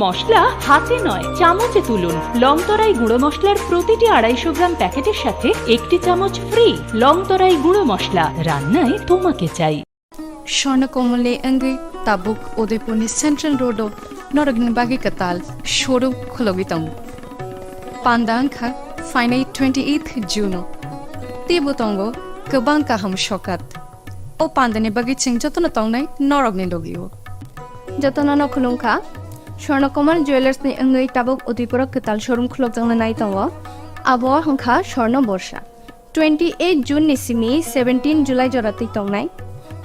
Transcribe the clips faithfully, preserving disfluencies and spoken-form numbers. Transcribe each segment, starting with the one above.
মশলা হাতে নয়, চামচে তুলুন। লংতরাই গুঁড়ো মশলার প্রতিটি আড়াইশো গ্রাম প্যাকেটের সাথে একটি চামচ ফ্রি। লংতরাই গুঁড়ো মশলা, রান্নায় তোমাকে চাই। Swarna Kamal ni wngwi tabuk Udaipurni Central Road o norokni bagwi kwtal showroom khulogwi tongo. Panda wngkha phainai twenty eighth June o. Teibo tongo kwbang kaham sokat. O pandani bagwi chwng jotono tongnai norokni logio. Jotono no khulumkha. Swarna Kamal Jewellers ni wngwi tabuk Udaipur o kwtal showroom khulokjakna nai tongo. Abo wngkha Swarna Borsa. Twenty eight June ni simi seventeen July jora twi tongnai.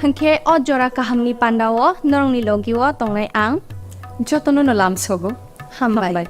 Hwnkhe o jora kahamni panda o norokni logio tongnai ang. Jotono no lamsogo. Hambai.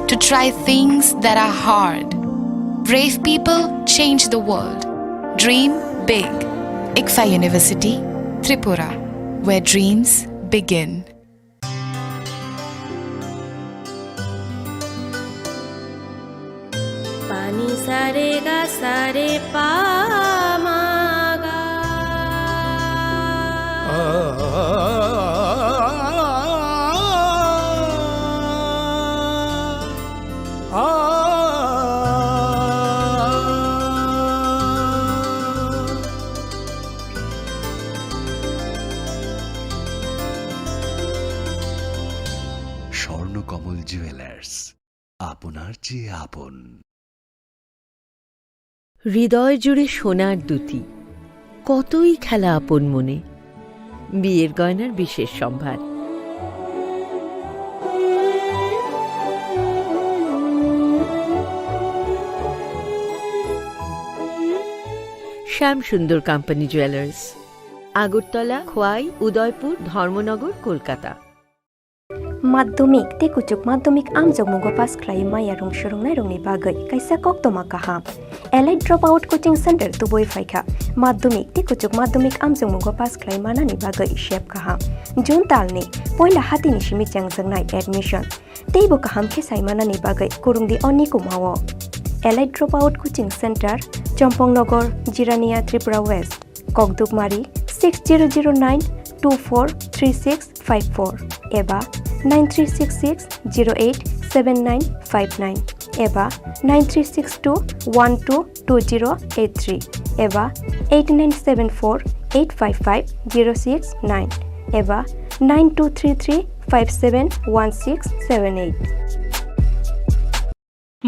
To try things that are hard. Brave people change the world. Dream big. Ikfa University, Tripura, where dreams begin. Pani sare ga sare pa ma ga. Swarnakamal jewellers, আপনার চেয়ে আপন। হৃদয় জুড়ে সোনার দ্যুতি, কতই খেলা আপন মনে। বিয়ের গয়নার বিশেষ সম্ভার। শ্যাম সুন্দর কোম্পানি জুয়েলার্স, আগরতলা, খোয়াই, উদয়পুর, ধর্মনগর, Kolkata. Madhyamik tei kuchuk madhyamik amjokmungo pass khlaiwi maya rung swrwngnairokni bagwi kaisa koktwma kaham. Elite Dropout Coaching Center tubui phaikha. Madhyamik tei kuchuk madhyamik amjokmungo pass khlai manani bagwi sep kaham. June talni poila hatini simi chengjaknai admission. Teibo kaham khe sai manani bagwi kurungdi oni kumao. Elite Dropout Coaching Center, Chompong Nogor, Jirania, Tripura West. Kokdukmari six zero zero nine two four three six five four eba nine three six six zero eight seven nine five nine eba nine three six two one two two zero eight three eba eight nine seven four eight five five zero six nine eba nine two three three five seven one six seven eight.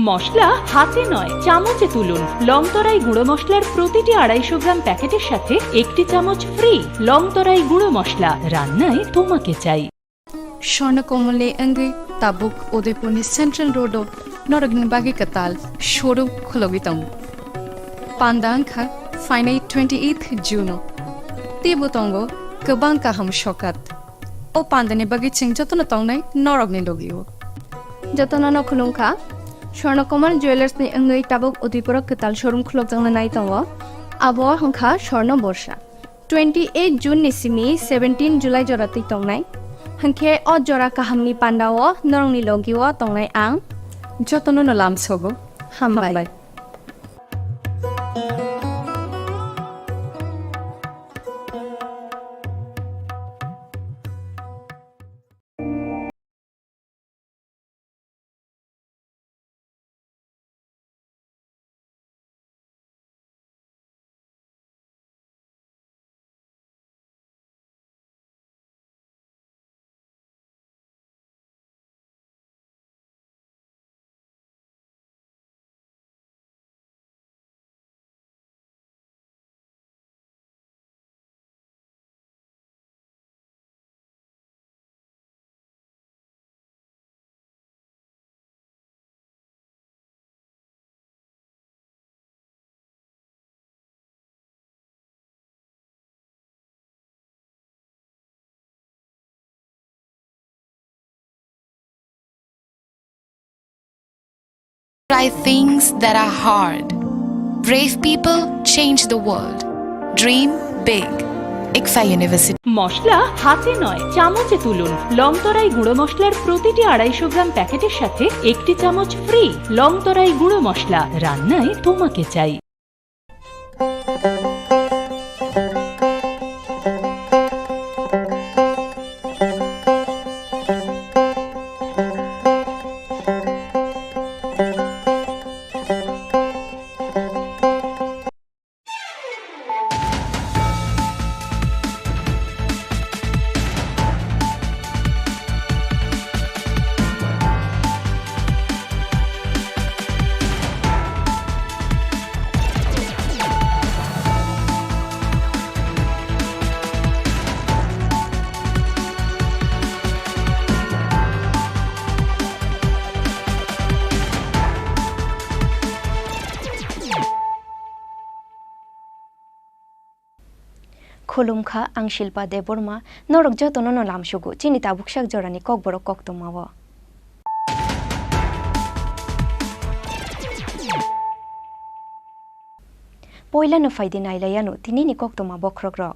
মশলা হাতে নয়, চামচে তুলুন। লংতরাই গুঁড়ো মশলার প্রতিটি আড়াইশো গ্রাম প্যাকেটের সাথে একটি চামচ ফ্রি। লংতরাই গুঁড়ো মশলা, রান্নায় তোমাকে চাই। Swarna Kamal ni wngwi tabuk Udaipurni Central Road o norokni bagwi kwtal showroom khulogwi tongo. Panda wngkha phainai twenty eighth June o. Teibo tongo kwbang kaham sokat. O pandani bagwi chwng jotono tongnai norokni logio. Jotono no khulumkha. Swarna Kamal Jewellers ni wngwi tabuk Udaipur o kwtal showroom khulokjakna nai tongo. Abo wngkha Swarna Borsa. Twenty eight June ni simi seventeen July jora twi tongnai. Hwnkhe o jora kahamni panda o norokni logio tongnai ang. Jotono no lamsogo. Hambai. Hambai. Try things that are hard. Brave people change the world. Dream big. Ikfa University. মশলা হাতে নয়, চামচে তুলুন। লংতরাই গুঁড়ো মশলার প্রতিটি আড়াইশো গ্রাম প্যাকেটের সাথে একটি চামচ ফ্রি। লংতরাই গুঁড়ো মশলা, রান্নায় তোমাকে চাই। Khulumkha, ang Shilpa Debbarma, norok jotono no lamsugo chini tabuksak jorani kokborok koktwmao. Poilano phaidi nailaiano tinini koktwma bokhorokrok.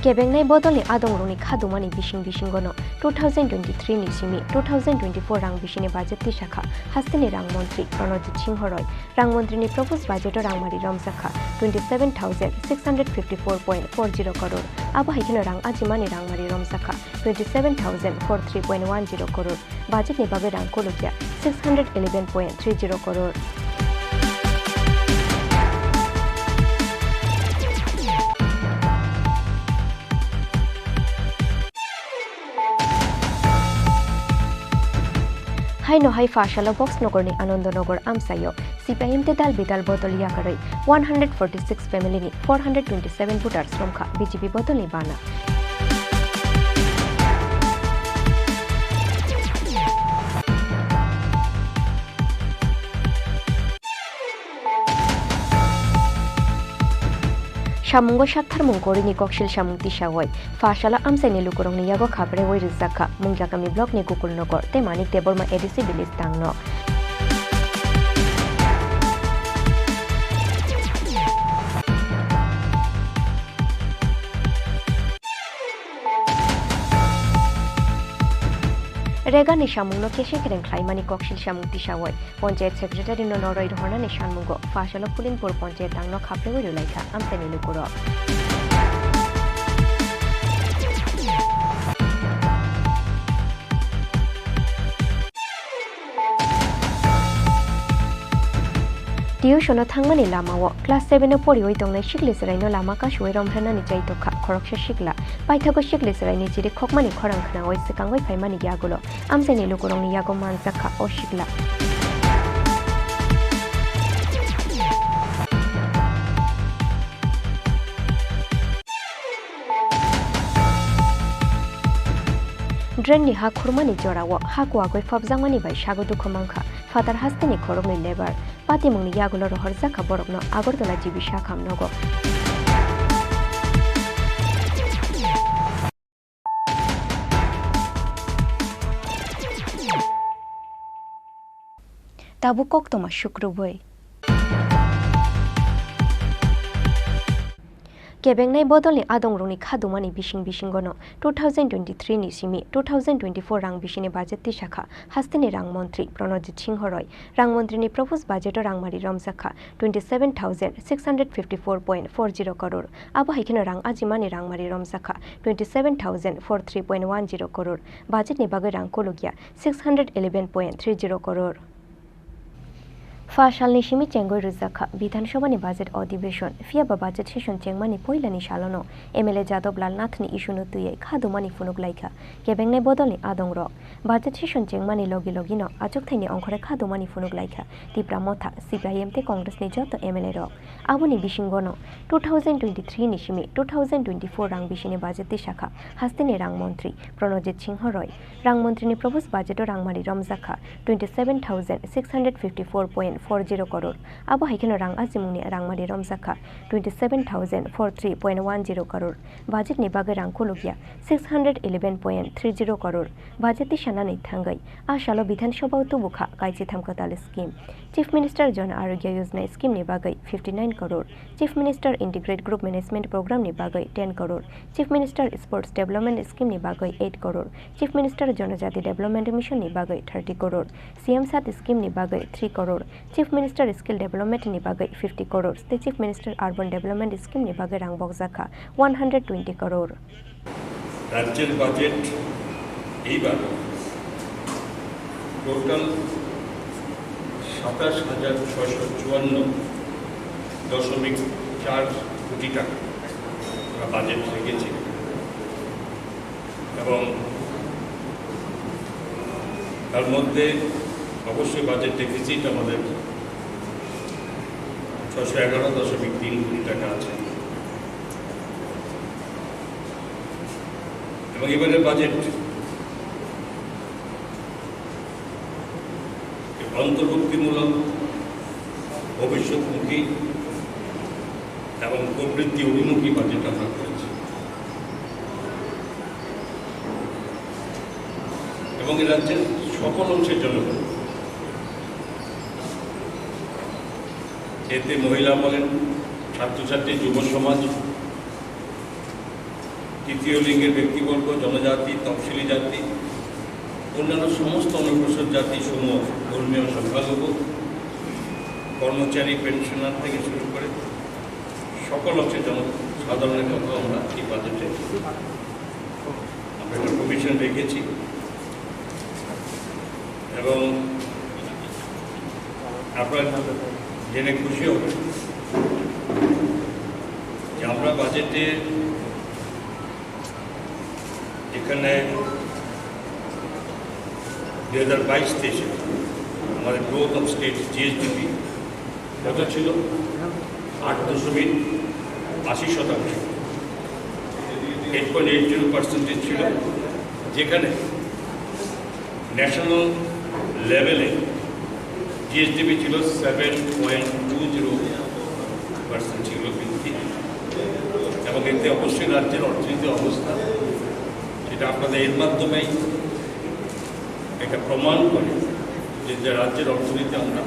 Kebengnai bodolni adongrokni khadumani bising bisingono two thousand twenty-three ni simi two thousand twenty-four rang bisini budget tisakha hasteni rang montri Pranojit Singho Roy. Rang montrini proposed budget-o rangmari romjakha twenty-seven thousand six hundred fifty-four point four zero crore. Abo hai kheno rang ajimani rangmari romjakha twenty-seven thousand forty-three point one zero crore. Budget-ni bagwi rang kolokya six hundred eleven point three zero crore. Haino hai pha salo Box Nogorni Anando Nogor amchaio C P I M tei dal bidal bodol yakarwi one hundred forty-six family-ni four hundred twenty-seven voters romkha B J P bodolni bana. Samungo saktharmung korini koksil samung tisawoi. Pha salo amchaini lukurokni yago khapreui rwjakha Mungyakami blockni Gokul Nogor tei Manik Debbarma A D C village tangno. Regani samungno kesekreng khlaimani koksil samung tisawoi. Panchayat secretary no noroi rohornani sanmungo pha salo Pulinpur panchayat tangno khapreui rwlaikha amchaini lukurok. Tuition-o thangmani lamao class seven-o poriui tongnai sikli chwraino lama kasuui romrwnani chaitokha khoroksa sikla. Paithago sikli chwraini chiri khokmani khorang khnaui swkangwi phaimani yagulo amchaini lukurokni yago manjakha o sikla. Drain-ni ha khurmani jorao ha kuagwi phobjakmani bai sago dukhu mankha phatar hasteni khoroknwi labour. Patimungni yagulo rohorjakha borokno Agartala G B sakham nogo. Tabuk koktwma sukrubui. Kebengnai bodolni adongrokni khadumani bising bisingono two thousand twenty-three ni simi two thousand twenty-four rang bisini budget tisakha hasteni rang montri Pranojit Singho Roy. Rang montrini proposed budget-o rangmari romjakha twenty-seven thousand six hundred fifty-four point four zero crore. Abo hai kheno rang ajimani rangmari romjakha twenty-seven thousand forty-three point one zero crore. Budget-ni bagwi rang kolokya six hundred eleven point three zero crore. Pha salni simi chengwi rwjakha Bidhan Sabhani budget adhibeshon, phiya ba budget session chengmani poilani salono M L A Jadab Lal Nathni issue-no twiwi khadumani phunuk laikha kebengnai bodolni adongrok. Budget session chengmani logi logino achukthaini ongkhore khadumani phunuk laikha Tipra Motha, C P I M tei Congress-ni joto M L A rok. Aboni bisingono two thousand twenty-three ni simi two thousand twenty-four rang bisini budget tisakha hasteni rang montri Pranojit Singho Roy. Rang montrini proposed budget-o rangmari romjakha twenty-seven thousand six hundred fifty-four point four zero koror. Abo hai kheno rang ajimungni rangmari romjakha twenty seven thousand four three point one zero koror. Budget ni bagwi rang khulukya six hundred eleven point three zero koror. Budget tisanani thangwi a salo Bidhan Sabha o tubukha kaisi thamkha tal scheme. Chief Minister Jan Arogya Yojana scheme ni bagwi fifty nine koror. Chief Minister Integrated Group Management Program ni bagwi ten koror. Chief Minister Sports Development Scheme ni bagwi eight koror. Chief Minister Janajati Development Mission ni bagwi thirty koror. C M SAT scheme ni bagwi three koror. Chief Minister Skill Development ni bagwi fifty koror. Tei Chief Minister Urban Development Scheme ni bagwi rang bokjakha one hundred twenty koror. রাজ্যের বাজেট এইবার টোটাল সাতাশ হাজার ছয়শো চুয়ান্ন দশমিক চার কোটি টাকা আমরা বাজেট রেখেছি এবং তার মধ্যে অবশ্যই বাজেট ডেফিসিট আমাদের ছয়শো এগারো দশমিক তিন কোটি টাকা আছে এবং এবারের বাজেট অন্তর্ভুক্তিমূলক, ভবিষ্যৎমুখী এবং প্রবৃদ্ধি অভিমুখী বাজেট আমরা করেছি এবং এ রাজ্যের সকল অংশের জনগণ, এতে মহিলা বলেন, ছাত্রছাত্রী, যুব সমাজ, তৃতীয় লিঙ্গের ব্যক্তিবর্গ, জনজাতি, তফসিলি জাতি, অন্যান্য সমস্ত অনগ্রসর জাতি সমূহ, ধর্মীয় সংখ্যালঘু, কর্মচারী, পেনশনার থেকে শুরু করে সকল অংশের জন-, সাধারণের কথা আমরা এই বাজেটে আমরা একটা প্রভিশন রেখেছি এবং আপনারা জেনে খুশি হবেন যে আমরা বাজেটে এখানে দুই হাজার বাইশ তেইশে আমাদের গ্রোথ অফ স্টেট, জিএসডিপি, কত ছিল? আট দশমিক আশি শতাংশ, eight point eight zero percentage ছিল, যেখানে ন্যাশনাল লেভেলে জিএসডিপি ছিল seven point two zero percent ছিল বৃদ্ধি। এবং এতে অবশ্যই রাজ্যের অর্থনৈতিক অবস্থা, সেটা আপনাদের এর মাধ্যমেই এটা প্রমাণ করে যে, যে রাজ্যের অর্থনীতি আমরা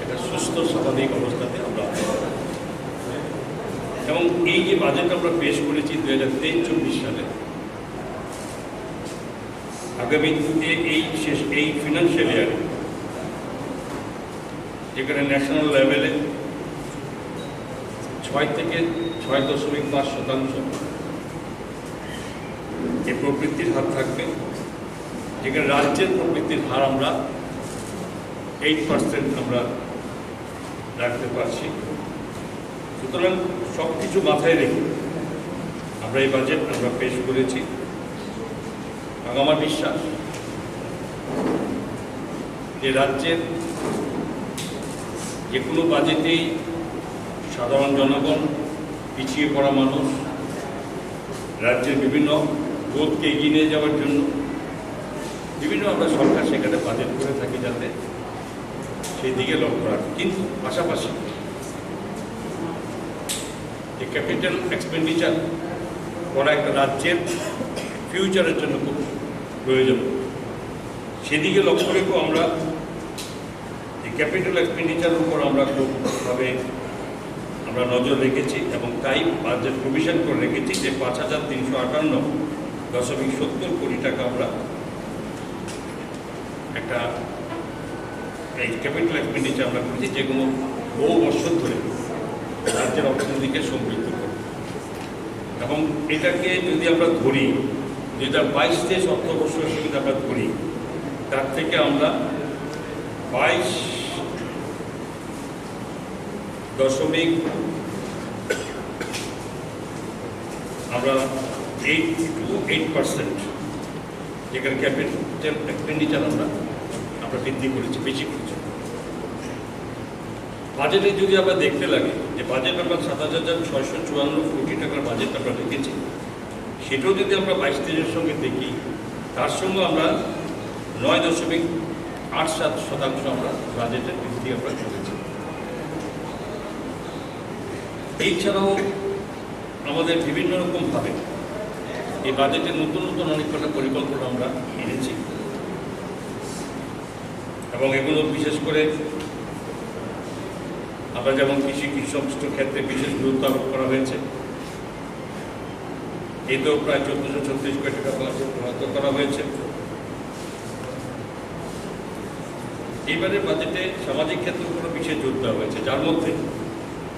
একটা সুস্থ স্বাভাবিক অবস্থাতে আমরা আছি। এবং এই যে বাজেট আমরা পেশ করেছি দুই হাজার তেইশ চব্বিশ সালে, আগামী এই, এই শেষ, এই ফিনান্সিয়াল ইয়ারে যেখানে ন্যাশনাল লেভেলে ছয় থেকে ছয় দশমিক পাঁচ শতাংশ যে প্রবৃদ্ধির হার থাকবে, যেখানে রাজ্যের প্রবৃদ্ধির হার আমরা এইট পার্সেন্ট আমরা রাখতে পারছি। সুতরাং সব কিছু মাথায় রেখে আমরা এই বাজেট আমরা পেশ করেছি এবং আমার বিশ্বাস যে রাজ্যের যে কোনো বাজেটেই সাধারণ জনগণ, পিছিয়ে পড়া মানুষ, রাজ্যের বিভিন্ন গ্রোথকে এগিয়ে নিয়ে যাওয়ার জন্য বিভিন্ন আমরা সরকার সেখানে বাজেট করে থাকি, যাতে সেই দিকে লক্ষ্য রাখে। কিন্তু পাশাপাশি যে ক্যাপিটাল এক্সপেন্ডিচার করা একটা রাজ্যের ফিউচারের জন্য খুব প্রয়োজন, সেদিকে লক্ষ্য রেখেও আমরা এই ক্যাপিটাল এক্সপেন্ডিচারের উপর আমরা খুবভাবে আমরা নজর রেখেছি এবং তাই বাজেট প্রভিশন করে রেখেছি যে পাঁচ হাজার তিনশো আটান্ন দশমিক সত্তর কোটি টাকা আমরা একটা এই ক্যাপিটাল এক্সপেন্ডিচার আমরা করেছি, যেগুলো বহু বছর ধরে রাজ্যের অর্থনীতিকে সমৃদ্ধ করে। এবং এটাকে যদি আমরা ধরি, দুই হাজার বাইশ তেইশ অর্থবর্ষ যদি আমরা ধরি, তার থেকে আমরা বাইশ দশমিক আমরা এইট টু এইট পার্সেন্ট যেখানে ক্যাপিটাল এক্সপেন্ডিচার আমরা আমরা বৃদ্ধি করেছি, বেশি করেছি। বাজেটে যদি আমরা দেখতে লাগে যে বাজেট আমরা সাতাশ হাজার ছয়শো চুয়ান্ন কোটি টাকার বাজেট আমরা রেখেছি, সেটাও যদি আমরা বাইশ তেইশের সঙ্গে দেখি, তার সঙ্গে আমরা নয় দশমিক আট সাত শতাংশ আমরা বাজেটের বৃদ্ধি আমরা করেছি। এছাড়াও আমাদের বিভিন্ন রকমভাবে এই বাজেটে নতুন নতুন অনেক কটা পরিকল্পনা আমরা এনেছি এবং এগুলো বিশেষ করে আমরা যেমন কৃষি, কৃষি সংশ্লিষ্ট ক্ষেত্রে বিশেষ গুরুত্ব আরোপ করা হয়েছে। এতেও প্রায় চোদ্দশো ছত্রিশ কোটি টাকা বাজেট বরাদ্দ করা হয়েছে। এবারে বাজেটে সামাজিক ক্ষেত্রের উপর বিশেষ জোর দেওয়া হয়েছে, যার মধ্যে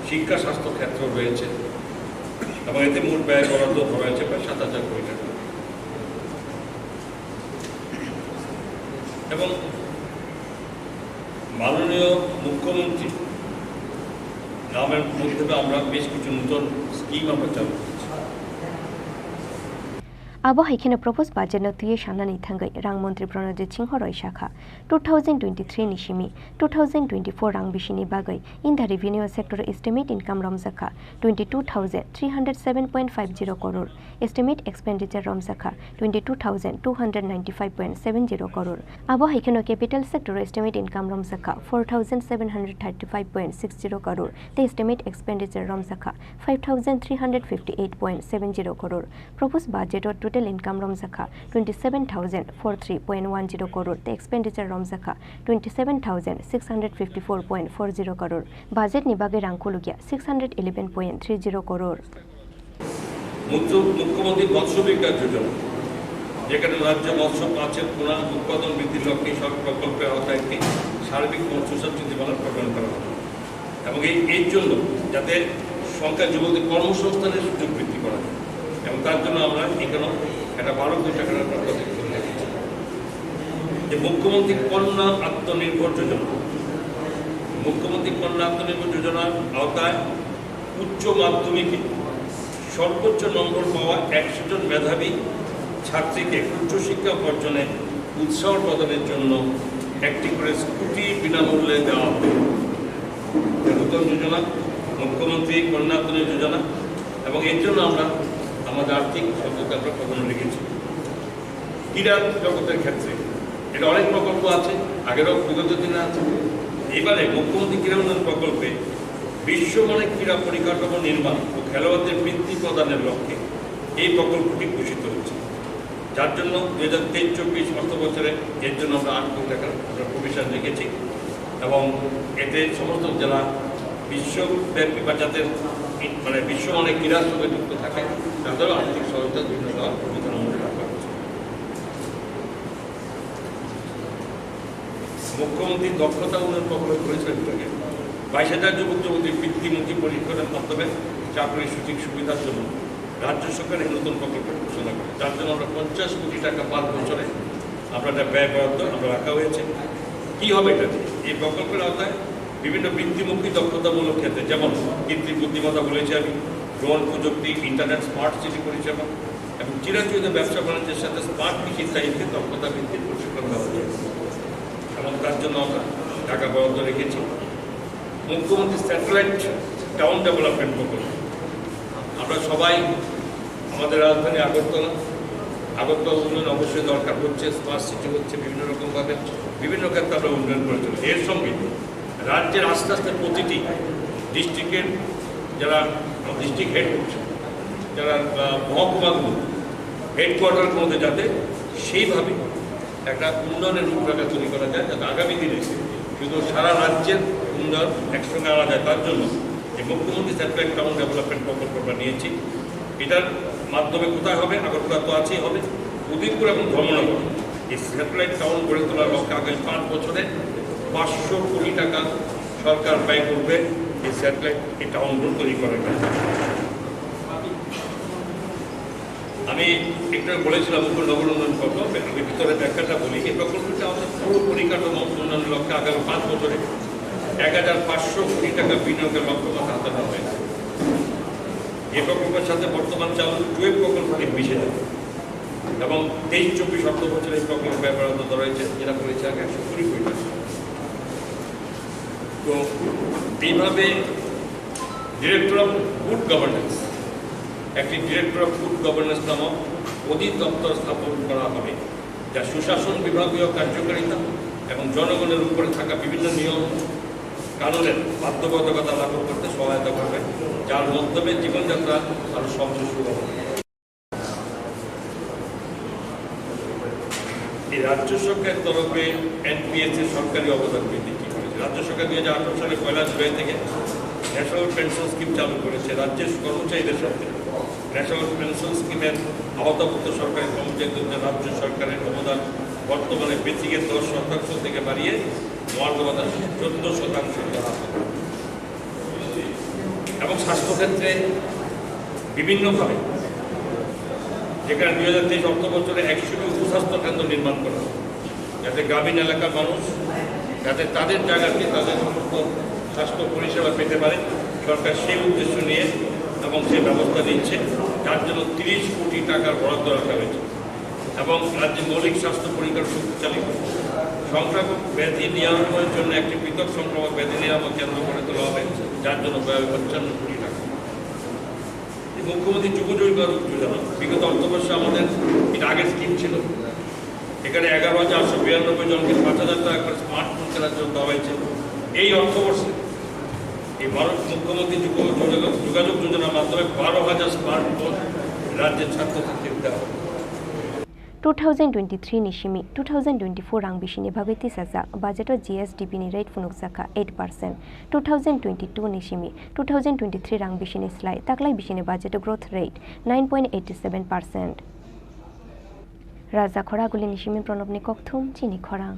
শিক্ষা, স্বাস্থ্য ক্ষেত্র রয়েছে এবং এতে মোট ব্যয় বরাদ্দ ধরা হয়েছে প্রায় সাত হাজার কোটি টাকা। এবং মাননীয় মুখ্যমন্ত্রী নামের মাধ্যমে আমরা বেশ কিছু নতুন স্কিম আমরা চালু করছি। Abo hai kheno proposed budget no twiwi sanani thangwi rang montri Pranojit Singho roi sakha, two thousand twenty-three ni simi two thousand twenty-four rang bisini bagwi in the revenue sector estimate income romjakha twenty-two thousand three hundred seven point five zero crore, estimate expenditure romjakha twenty-two thousand two hundred ninety-five point seven zero crore. Abo hai kheno capital sector estimate income romjakha four thousand seven hundred thirty-five point six zero crore, tei estimate expenditure romjakha five thousand three hundred fifty-eight point seven zero crore. Proposed budget o total income romjakha twenty-seven thousand forty-three point one zero crore, tei expenditure romjakha twenty-seven thousand six hundred fifty-four point four zero crore. Budget ni bagwi rang khulukya six hundred eleven point three zero crore. মুখ্য-, মুখ্যমন্ত্রী মৎস্য বিকাশ যোজনা, যেখানে রাজ্যে মৎস্য মাছের পোনা উৎপাদন বৃদ্ধির লক্ষ্যে সব প্রকল্পের আওতায় একটি সার্বিক মৎস্য সব নীতিমালা প্রণয়ন করা হবে এবং এই, এর জন্য যাতে সংখ্যা যুবকদের কর্মসংস্থানের সুযোগ বৃদ্ধি করা যায় এবং তার জন্য আমরা এখানে একটা বারো কোটি টাকার একটা প্রজেক্ট করে রেখেছি। যে মুখ্যমন্ত্রী কন্যা আত্মনির্ভর যোজনা, মুখ্যমন্ত্রী কন্যা আত্মনির্ভর যোজনার আওতায় উচ্চ মাধ্যমিকে সর্বোচ্চ নম্বর পাওয়া একশো জন মেধাবী ছাত্রীকে উচ্চশিক্ষা অর্জনে উৎসাহ প্রদানের জন্য একটি করে স্কুটি বিনামূল্যে দেওয়া হবে। নতুন যোজনা, মুখ্যমন্ত্রী কন্যা আত্মনির্ভর যোজনা, এবং এর জন্য আমরা আমাদের আর্থিক সহায়তা আমরা প্রদান রেখেছি। ক্রীড়া জগতের ক্ষেত্রে এটা অনেক প্রকল্প আছে, আগেরও বিগত দিনে আছে। এবারে মুখ্যমন্ত্রী ক্রীড়া উন্নয়ন প্রকল্পে বিশ্বমানের ক্রীড়া পরিকাঠামো নির্মাণ ও খেলোয়াড়দের বৃত্তি প্রদানের লক্ষ্যে এই প্রকল্পটি ঘোষিত হয়েছে, যার জন্য দুই হাজার তেইশ চব্বিশ অর্থ বছরে এর জন্য আমরা আট কোটি টাকা আমরা প্রভিশন রেখেছি এবং এতে সমস্ত যারা বিশ্বব্যাপী বা যাদের মানে বিশ্বমানের ক্রীড়ার সঙ্গে যুক্ত থাকে তাদেরও আর্থিক সহায়তা বিভিন্ন দেওয়ার পরিকল্পনা রাখা হয়েছে। মুখ্যমন্ত্রী দক্ষতা উন্নয়ন প্রকল্প করেছিলেন বিভাগে বাইশ হাজার যুবক যুবতী বৃত্তিমুখী পরীক্ষণের মাধ্যমে চাকরির সুযোগ সুবিধার জন্য রাজ্য সরকার এই নতুন প্রকল্প ঘোষণা করে, যার জন্য আমরা পঞ্চাশ কোটি টাকা পাঁচ বছরে আমরা একটা ব্যয় বরাদ্দ আমরা রাখা হয়েছে। কি হবে এটা দিয়ে? এই প্রকল্পের আওতায় বিভিন্ন বৃত্তিমুখী দক্ষতামূলক ক্ষেত্রে, যেমন কৃত্রিম বুদ্ধিমত্তা বলেছি আমি, ড্রোন প্রযুক্তি, ইন্টারনেট, স্মার্ট সিটি পরিষেবা এবং চিরাচরিত ব্যবসা বাণিজ্যের সাথে স্মার্ট কৃষি ইত্যাদিতে দক্ষতা বৃদ্ধির প্রশিক্ষণ দেওয়া হচ্ছে এবং তার জন্য আমরা টাকা বরাদ্দ রেখেছি। মুখ্যমন্ত্রী স্যাটেলাইট টাউন ডেভেলপমেন্ট প্রকল্প, আমরা সবাই আমাদের রাজধানী আগরতলা, আগরতলা উন্নয়ন অবশ্যই দরকার হচ্ছে, স্মার্ট সিটি হচ্ছে, বিভিন্ন রকমভাবে বিভিন্ন ক্ষেত্রে আমরা উন্নয়ন করে চলেছি। এর সঙ্গে রাজ্যের আস্তে আস্তে প্রতিটি ডিস্ট্রিক্টের যারা ডিস্ট্রিক্ট হেড, যারা আহ, মহকুমাগুলো, হেডকোয়ার্টারগুলোতে যাতে সেইভাবে একটা উন্নয়নের রূপরেখা তৈরি করা যায়, যাতে আগামী দিনে শুধু সারা রাজ্যের উন্নয়ন একসঙ্গে আনা যায়, তার জন্য এই মুখ্যমন্ত্রী স্যাটেলাইট টাউন ডেভেলপমেন্ট প্রকল্প আমরা নিয়েছি। এটার মাধ্যমে কোথায় হবে? আগরতলা তো আছেই, হবে উদয়পুর এবং ধর্মনগর। এই স্যাটেলাইট টাউন গড়ে তোলার লক্ষ্যে আগামী পাঁচ বছরে পাঁচশো কোটি টাকা সরকার ব্যয় করবে এই স্যাটেলাইট, এই টাউনগুলো তৈরি করার জন্য। আমি একটু বলেছিলাম উপর নগর উন্নয়ন প্রকল্প, আমি ভিতরে ব্যাখ্যাটা বলি। এই প্রকল্পটা আমাদের পুরো পরিকাঠামো উন্নয়নের লক্ষ্যে আগামী পাঁচ বছরে এক হাজার পাঁচশো কোটি টাকা বিনিয়োগের লক্ষ্যমাত্রা হাতে নেওয়া হয়েছে। এই প্রকল্পের সাথে বর্তমান চালু টুয়েলভ প্রকল্পটি মিশে যাবে এবং তেইশ চব্বিশ অর্থ বছরে এই প্রকল্প ব্যয় বরাদ্দ ধরা হয়েছে, যেটা পড়েছে আগে একশো কুড়ি কোটি টাকা। তো এইভাবে ডিরেক্টর অফ গুড গভর্নেন্স, একটি ডিরেক্টর অফ গুড গভর্নেন্স নামক অধিদপ্তর স্থাপন করা হবে, যা সুশাসন বিভাগীয় কার্যকারিতা এবং জনগণের উপরে থাকা বিভিন্ন নিয়ম কানুনের বাধ্যবাধকতা লাঘব করতে সহায়তা করবে, যার মাধ্যমে জীবনযাত্রা আরো সহজে শুরু হবে। এই রাজ্য সরকারের তরফে এনপিএস এর সরকারি অবদান বৃদ্ধি ঠিক করেছে। রাজ্য সরকার দুই হাজার আঠারো সালে পয়লা জুলাই থেকে ন্যাশনাল পেনশন স্কিম চালু করেছে। রাজ্যের কর্মচারীদের সাথে ন্যাশনাল পেনশন স্কিমের আওতাভুক্ত সরকারি কর্মচারীদের জন্য রাজ্য সরকারের অবদান বর্তমানে বেসিকের দশ শতাংশ থেকে বাড়িয়ে মহার্ঘ ভাতা চোদ্দ শতাংশ করা হবে। এবং স্বাস্থ্যক্ষেত্রে বিভিন্নভাবে, যেখানে দুই হাজার তেইশ অর্থ বছরে একশোটি উপস্বাস্থ্য কেন্দ্র নির্মাণ করা হবে, যাতে গ্রামীণ এলাকার মানুষ যাতে তাদের জায়গাতে তাদের সমস্ত স্বাস্থ্য পরিষেবা পেতে পারে, সরকার সেই উদ্দেশ্য নিয়ে এবং সেই ব্যবস্থা নিচ্ছে, যার জন্য তিরিশ কোটি টাকার বরাদ্দ রাখা হয়েছে। এবং রাজ্যে মৌলিক স্বাস্থ্য পরিকাঠামো শক্তিশালী করতে, সংক্রামক ব্যাধি নিরাময়ের জন্য একটি পৃথক সংক্রামক ব্যাধি নিরাময় কেন্দ্র গড়ে তোলা হবে, যার জন্য ব্যয় হবে পঞ্চান্ন কোটি টাকা। এই মুখ্যমন্ত্রী যুব যোগাযোগ যোজনা বিগত অর্থবর্ষে আমাদের এটা আগের স্কিম ছিল, এখানে এগারো হাজার আটশো বিরানব্বই জনকে পাঁচ হাজার টাকা করে স্মার্টফোন কেনার জন্য দেওয়া হয়েছে। এই অর্থবর্ষে এই ভারত মুখ্যমন্ত্রী যুব যোগাযোগ যোগাযোগ যোজনার মাধ্যমে বারো হাজার স্মার্টফোন রাজ্যের ছাত্রছাত্রীদের দেওয়া হবে। Two thousand twenty-three ni simi two thousand twenty-four rang bisini bagwi tisajak budget o G S D P ni rate phunukjakha eight percent. Two thousand twenty-two ni simi two thousand twenty-three rang bisini slai taklai bisini budget o growth rate nine point eighty seven percent. Raja Khoraguli ni simi Pranab ni kokthum chini khorang.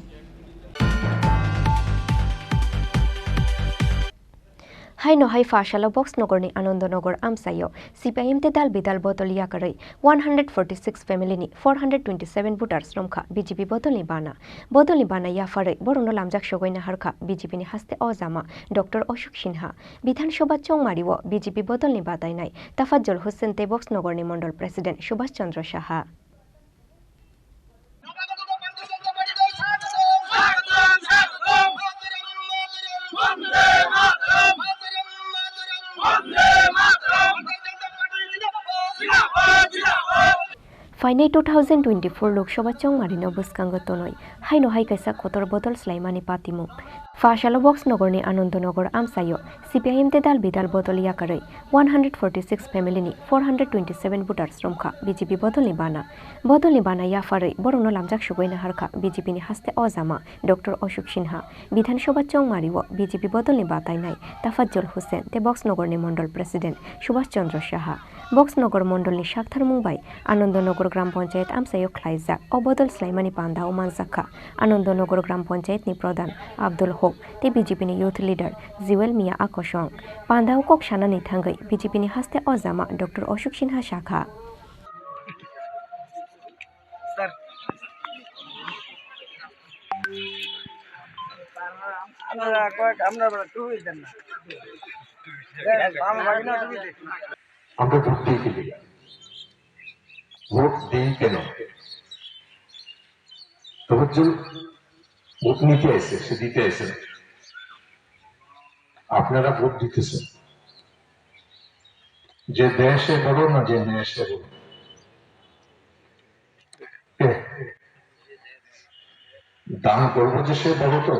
Haino hai pha salo Box Nogor ni Anando Nogor amchaio C P I M te dal bidal bodol yakarwi one hundred forty six family ni four hundred twenty seven voters romkha B J P bodol ni bana. Bodol ni bana yapharwi borokno lamjak sogwi naharkha B J P ni haste o jama Doctor Ashok Sinha. Bidhan Sabha chongmari o B J P bodol ni batainai Tafajjol Hussain tei Box Nogor ni Mondol President Subhash Chandra Saha. Phainai two thousand twenty-four Lok Sabha chongmarino bwskango tonwi haino hai kaisa kotor bodol swlaimani patimung. Pha salo Box Nogor ni Anando Nogor amchaio C P I M te dal bidal bodol yakarwi one hundred forty six family ni four hundred twenty seven voters romkha B J P bodol ni bana. Bodol ni bana yapharwi borokno lamjak sogwi naharkha B J P ni haste o jama Doctor Ashok Sinha. Bidhan Sabha chongmari o B J P bodol ni batainai Tafajjol Hussain tei Box Nogor ni Mondol President Subhash Chandra Saha. Box Nogor Mondol ni saktharmung bai Anando Nogor Gram Panchayat amchaio khlaijak o bodol swlaimani panda o manjakha Anando Nogor Gram Panchayat ni Pradhan Abdul Hok tei B J P ni Youth Leader Jewel Mia Akosong. Panda o kok sanani thangwi B J P ni haste o jama Doctor Ashok Sinha sakha. Sir, আপনারা কয়েক, আপনারা টুপি দেন না। দেন, আমার ভাগিনা টুপি দেন। আমরা ভোট দিই কি না? ভোট দিই কেন? তফাজ্জল ভোট নিতে এসে, সে দিতে এসে না। আপনারা ভোট দিতেছেন। যে দেশে বড় না যে দেশে বড়? কে? দান করবো যে সে বড় তো?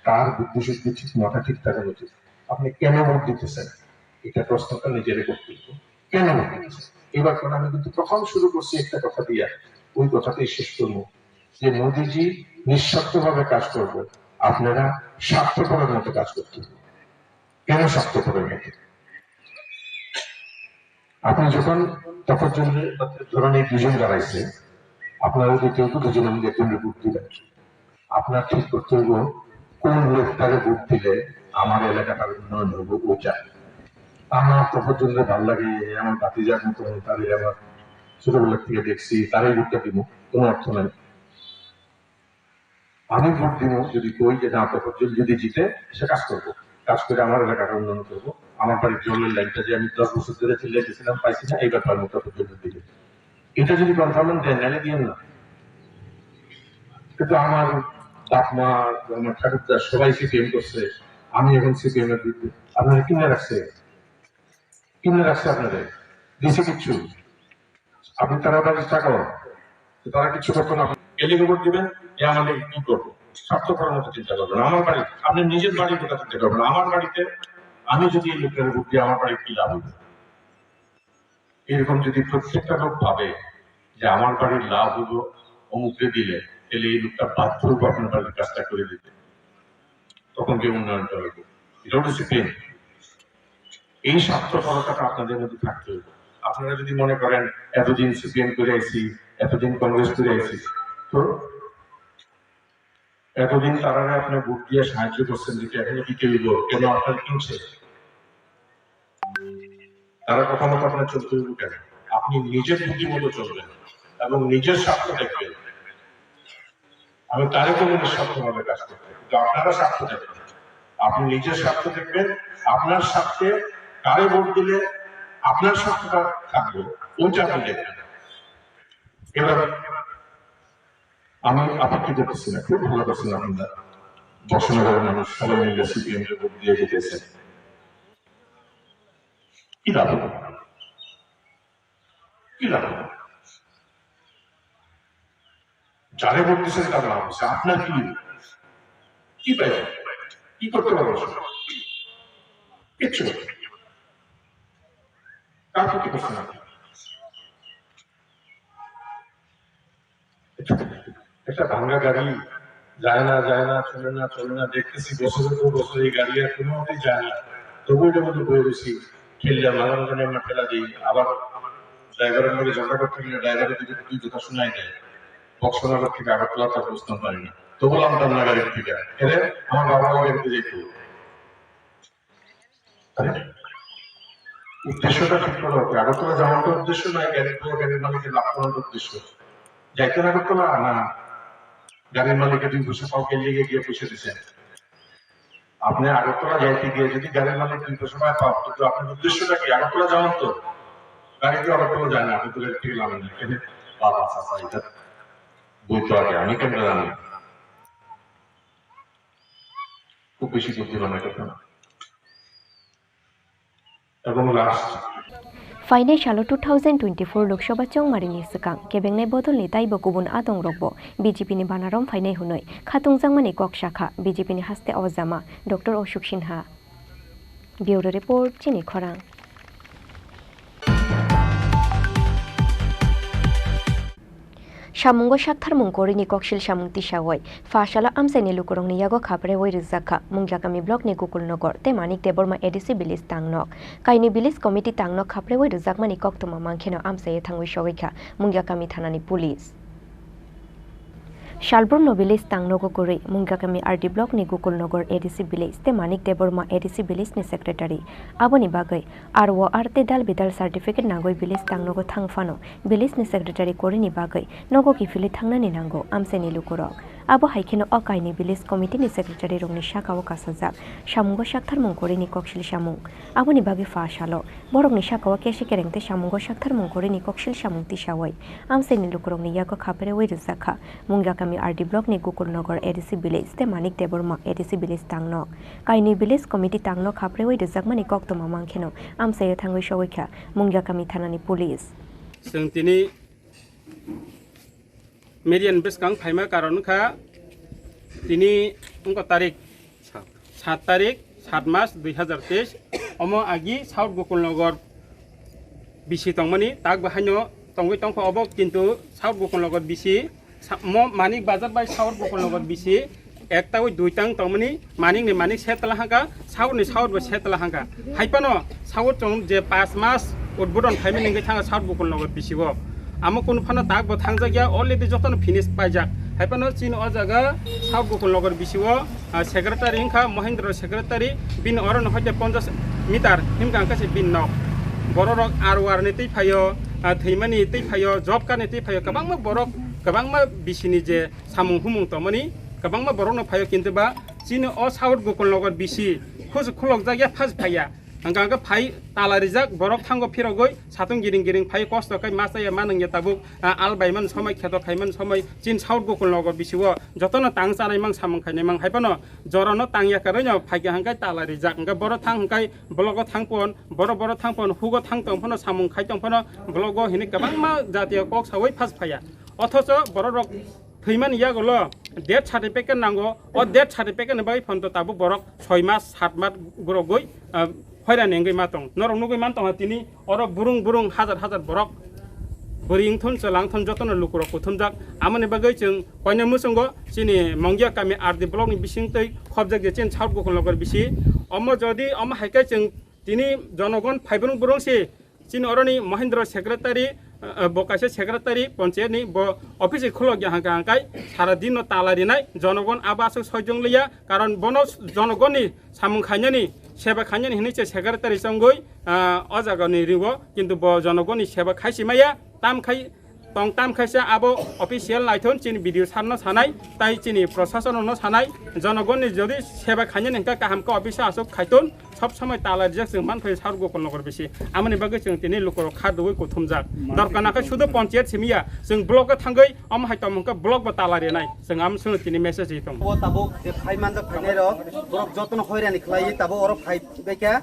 তার বুদ্ধিশুদ্ধি ঠিক, মাথা ঠিক থাকা উচিত। আপনি কেন ভোট দিতেছেন? এটা প্রশ্নটা নিজেরে করতে হবে। কেন ভোট দিতেছেন? এবার কারণ আমি কিন্তু প্রথম শুরু করছি একটা কথা দিয়া, ওই কথাটাই শেষ করবো যে মোদিজি নিঃস্বার্থভাবে কাজ করবে, আপনারা স্বার্থপরের মতো কাজ করতে হবে। কেন স্বার্থপরের মতো? আপনি যখন তফাজ্জলের ধরেন এই দুজন দাঁড়াইছে, আপনারা যদি কেউ তো দুজনের মধ্যে একজনকে ভোট দিবেন, আপনার ঠিক করতে হইব কোন লোকটাকে ভোট দিলে আমার এলাকাটার উন্নয়ন হইব ওইটা। আমার তফাজ্জলকে ভালো লাগে, আমার ভাতিজার মতো, তাদের আমার ছোটবেলার থেকে দেখছি, তারাই ভোটটা দিব, কোনো অর্থ নাই। আমি ভোট দিব যদি কই যে না, তফাজ্জল যদি জিতে, সে কাজ করবো, কাজ করে আমার এলাকাটা উন্নয়ন করবো, আমার বাড়ির জলের লাইনটা যে আমি দশ বছর ধরে চিল্লাইতেছিলাম পাইছি না, এইবার পারবো তফাজ্জল দিলে। এটা যদি কনফার্ম দেন, নাহলে দিয়েন না। কিন্তু আমার বাপ মা, আমার ঠাকুরদা সবাই সিপিএম করছে, আমি এখন সিপিএম এর বিরুদ্ধে। আপনারা কিনে রাখছে, কিনে রাখছে আপনাদের, দিছে কিচ্ছু। আপনি তারা বাড়ির টাকা, তো তারা কিছু করতো না। এদিকে ভোট দিবেন, এ আমাদের কি করবো? স্বার্থপরের মতো চিন্তা করবেন। আমার বাড়ি, আপনি নিজের বাড়ির কথা চিন্তা করবেন। আমার বাড়িতে আমি যদি এই লোকটাকে ভোট দিই, আমার বাড়ির কি লাভ হবে? এরকম যদি প্রত্যেকটা লোক ভাবে যে আমার বাড়ির লাভ হলো অমুককে দিলে, তাহলে এই লোকটা বাধ্য হইব আপনার বাড়ির কাজটা করে দিতে। তখন কি উন্নয়নটা হইব? এটাও ডিসিপ্লিন। এই স্বার্থপরতাটা আপনাদের মধ্যে থাকতে হবে। আপনারা যদি মনে করেন এতদিন সিপিএম করে আইছি, এতদিন কংগ্রেস করে আইছি, তো এতদিন তারারে আপনি ভোট দিয়ে সাহায্য করছেন, যেটা এখনো দিতে হইব, কেন আপনার কিনছে? তারা কথা মতো আপনার চলতে হইব কেন? আপনি নিজের বুদ্ধি মতো চলবেন এবং নিজের স্বার্থ দেখবেন। আমি তারে কোনো নিঃস্বার্থভাবে কাজ করতে, কিন্তু আপনারা স্বার্থ দেখবেন। আপনি নিজের স্বার্থ দেখবেন, আপনার স্বার্থে কারে ভোট দিলে আপনার স্বার্থটা থাকবে, ওইটা আপনি দেখবেন। এবার আমি আপত্তি করতেছি না, খুব ভালো করছেন আপনারা। বসনগরের মানুষ সবাই মিলে সিপিএম কে ভোট দিয়ে জিতেছেন, কি লাভ হলো? কি লাভ হলো? যারে ভোট দিচ্ছেন তার লাভ হচ্ছে, আপনার কি? কি পাইবেন? কি করতে পারবেন? কিচ্ছু না। কার ক্ষতি করছেন আপনি? একটা ভাঙা গাড়ি যায় না, যায় না, চলে না, চলে না, দেখতেছি বছরের পর বছর এই গাড়ি আর কোনো মতেই যায় না। তবু এটার মধ্যে বয়ে রয়েছি, ঠেললে মাঝে মাঝে আমরা ঠেলা দিই, আবার ড্রাইভারের লগে ঝগড়া করতে গেলে ড্রাইভারের দুটো দুই কথা শোনাই দেয়। বক্সনগর থেকে আগরতলা তার বুঝতাম পারি না, তবু নামতাম না গাড়ির থেকে। এরে আমার বাবা গাড়িতে যেত। আরে, উদ্দেশ্যটা ঠিক করো। আগরতলা যাওয়ার তো উদ্দেশ্য নয়, গাড়ি, গাড়ির মালিকের লাভ করার উদ্দেশ্য। যাইতে না করতে না, না, গাড়ির মালিকের দুই পয়সা পাও কেলিয়ে গিয়ে পয়সা দিচ্ছেন। আপনি আগরতলা যাইতে গিয়ে যদি গাড়ির মালিক দুই পয়সা পায় পাও, কিন্তু আপনার উদ্দেশ্যটা কি? আগরতলা যাওয়ার তো, গাড়ি তো আগরতলা যায় না, আপনি তো গাড়ি থেকে লাভ নেই। এখানে বাবা চাচা এটা বই তো আগে আমি কেন জানি? খুব বেশি বুদ্ধিমানের কথা না। এবং last. Phainai salo two thousand twenty-four Lok Sabha chongmarini swkang kebengnai bodolni taibo kubun adongrokbo B J P ni banarom phainai hwnwi khatungjakmani kok sakha B J P ni haste ojama Doctor Ashok Sinha. Bureau Report, Chini Khorang. Samungo saktharmung kwrwini koksil samung tisawi pha salo amchaini lukurokni yago khaprewi rwjakha Mungyakami blockni Gokul Nagar tei Manik Debbarma A D C village tangnok. Kainwi village committee tangnok khaprewi rwjakmani koktwma mankheno amchaiwi thangwi sogwikha Mungyakami thanani police. Salbrumno village tangnogo kwrwi Mungyakami R D blockni Gokul Nagar A D C village tei Manik Debbarma A D C village ni secretary. Aboni bagwi R O R tei dal bidal certificate nangwi village tangnogo thang phano village ni secretary kwrwini bagwi nogo kiphilwi thangnani nango amchaini lukurok. Abo hai kheno o kainwi village committee ni secretary rokni sakao kasajak samungo saktharmung kwrwini koksil samung. Aboni bagwi pha salo borokni sakao kesi kereng tei samungo saktharmung kwrwini koksil samung tisawi amchaini lukurokni yago khaprewi rwjakha Mungyakami R D blockni Gokul Nagar A D C village tei Manik Debbarma A D C village tangnok. Kainwi village committee tangnok khaprewi rwjakmani koktwma mankheno amchaio thangwi sogwikha Mungyakami thanani police. Chwng tini media ni bwskang phaima karon wngkha tini wngkha tarik sat tarik sat mas dui hazar teis, omo agi South Gokul Nagar bisi tongmani, tak bo haino tongwi tongkha obo, kintu South Gokul Nagar bisi sa-, mo Manik Bazar bai South Gokul Nagar bisi ekta wi duitang tongmani, Manik ni Manik setla hangka, South ni South bo setla hangka. Haipano South chwng je pas mas udbodon khaimani hingke thanga South Gokul Nagar bisi o. Amo kunu phano tak bo thangjak ya, already jotono finish paijak. Haipano chini o jaga South Gokul Nagar bisi o, ah, secretary wngkha Mohendra secretary, bini oro no hoite ponchash meter himka hingka se bini nok. Borok rok R O R ni twi phaio, ah, thwimani twi phaio, job card ni twi phaio, kwbangma borok, kwbangma bisini je samung humung tongmani, kwbangma borok no phaio, kintu ba chini o South Gokul Nagar bisi khus-, khulokjak ya, phas phaiya. Hingka hingke phai tala rijak, borok thango phirogwi satung giring giring phai kosto khai ma chaya ma nangya tabuk, ah, al bai man somoi kheto khai man somoi chin South Gokul Nagar bisi o jotono tang chanai mang samung khainai mang hai phano jorano tang ya kwrwi no phaikha hingke tala rijak hingke borok thang hingke blogo thang pon borok borok thang pon hugo thang tong phano samung khai tong phano blogo hini kwbangma jatiyo kok sawi phas phaiya othocho borok rok thwimani yagulo Death certificate nango, o death certificate ni bagwi phano tabuk borok soi mas, sat mas gorogwi, ah, hoirani wngwi ma tong. Norok nugwi man tongkha tini oro burung burung hajar hajar borok bwrwi wngthun, chwla wngthun jotono lukurok kuthumjak. Amoni bagwi chwng koinwi muchungo chini Mongya kami R D block ni bisingtwi khobjak je chini South Gokulnagar bisi. Omo jodi omo hai khe chwng tini jonogon phaibrung brung si chini oroni Mohindra secretary, eh, bo kaisa secretary ponchayat ni, bo office khulok ya hangka hangkai sara din no tala rinai, jonogon abo aswk sojong liya, karon bono jonogoni samung khainani, seba khainani hinwi se secretary chongwi, ah, o jaga ni ringo, kintu bo jonogoni seba khaisi maya, tam khai tong tam khaisa abo official naithon chini B D O sir no sanai, tai chini prosason no sanai, jonogoni jodi seba khainani hingka kaham khe office aswk khaiton, sob somoi tala rijak chwng manphai South Gokulnagar bisi. Amoni bagwi chwng tini lukurok kha dugwi kuthumjak. Dorkar nakhe sudu ponchayat simiya, chwng block o thangwi omo hai tongmung khe block bo tala rinai. Chwng amswngno tini message ri tongo. O tabuk je phai manjak phainai rok, borok jotono hoirani khlaiwi tabuk oro phai baikha.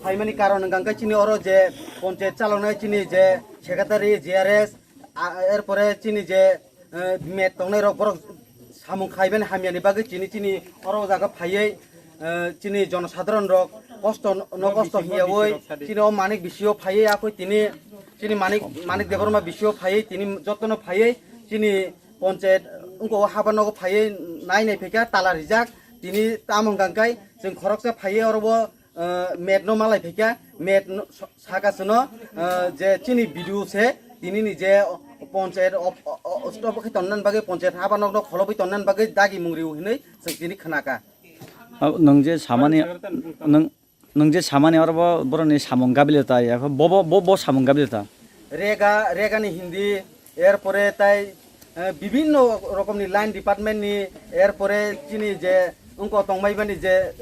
Phaimani karon hwnkha khe chini oro je ponchayat chaloknai chini je secretary, G R S, a, erpore chini je, eh, met tongnai rok borok samung khaibani hamyani bagwi chini, chini oro o jaga phaiwi, eh, chini jonosadharon rok kosto no kosto hiyawi chini o manik bisio phaiwi akoi tini chini manik, manik Debbarma bisio phaiwi tini jotono phaiwi chini ponchayat wngko o haba nogo phaiwi nai nai phaikha tala rijak tini tamo hwnkha khe chwng khoroksa phaiwi oro o, eh, met no malai phaikha met no sa-, saka chwngno, eh, je chini B D O se tini ni je ponchayat op-, o-, o-, stop khe tonnani bagwi ponchayat haba nok no kholobwi tonnani bagwi dagi mung rio hinwi chwng tini khnaka. Abo nwng je samani, nwng, nwng je samani oro bo borokni samung gabilio ta ya, bo, bo, bo, bo samung gabilio ta. Rega, rega ni hindi, erpore tai, eh, bibinno rokomni line department ni, erpore chini je wngko tongmai bani je,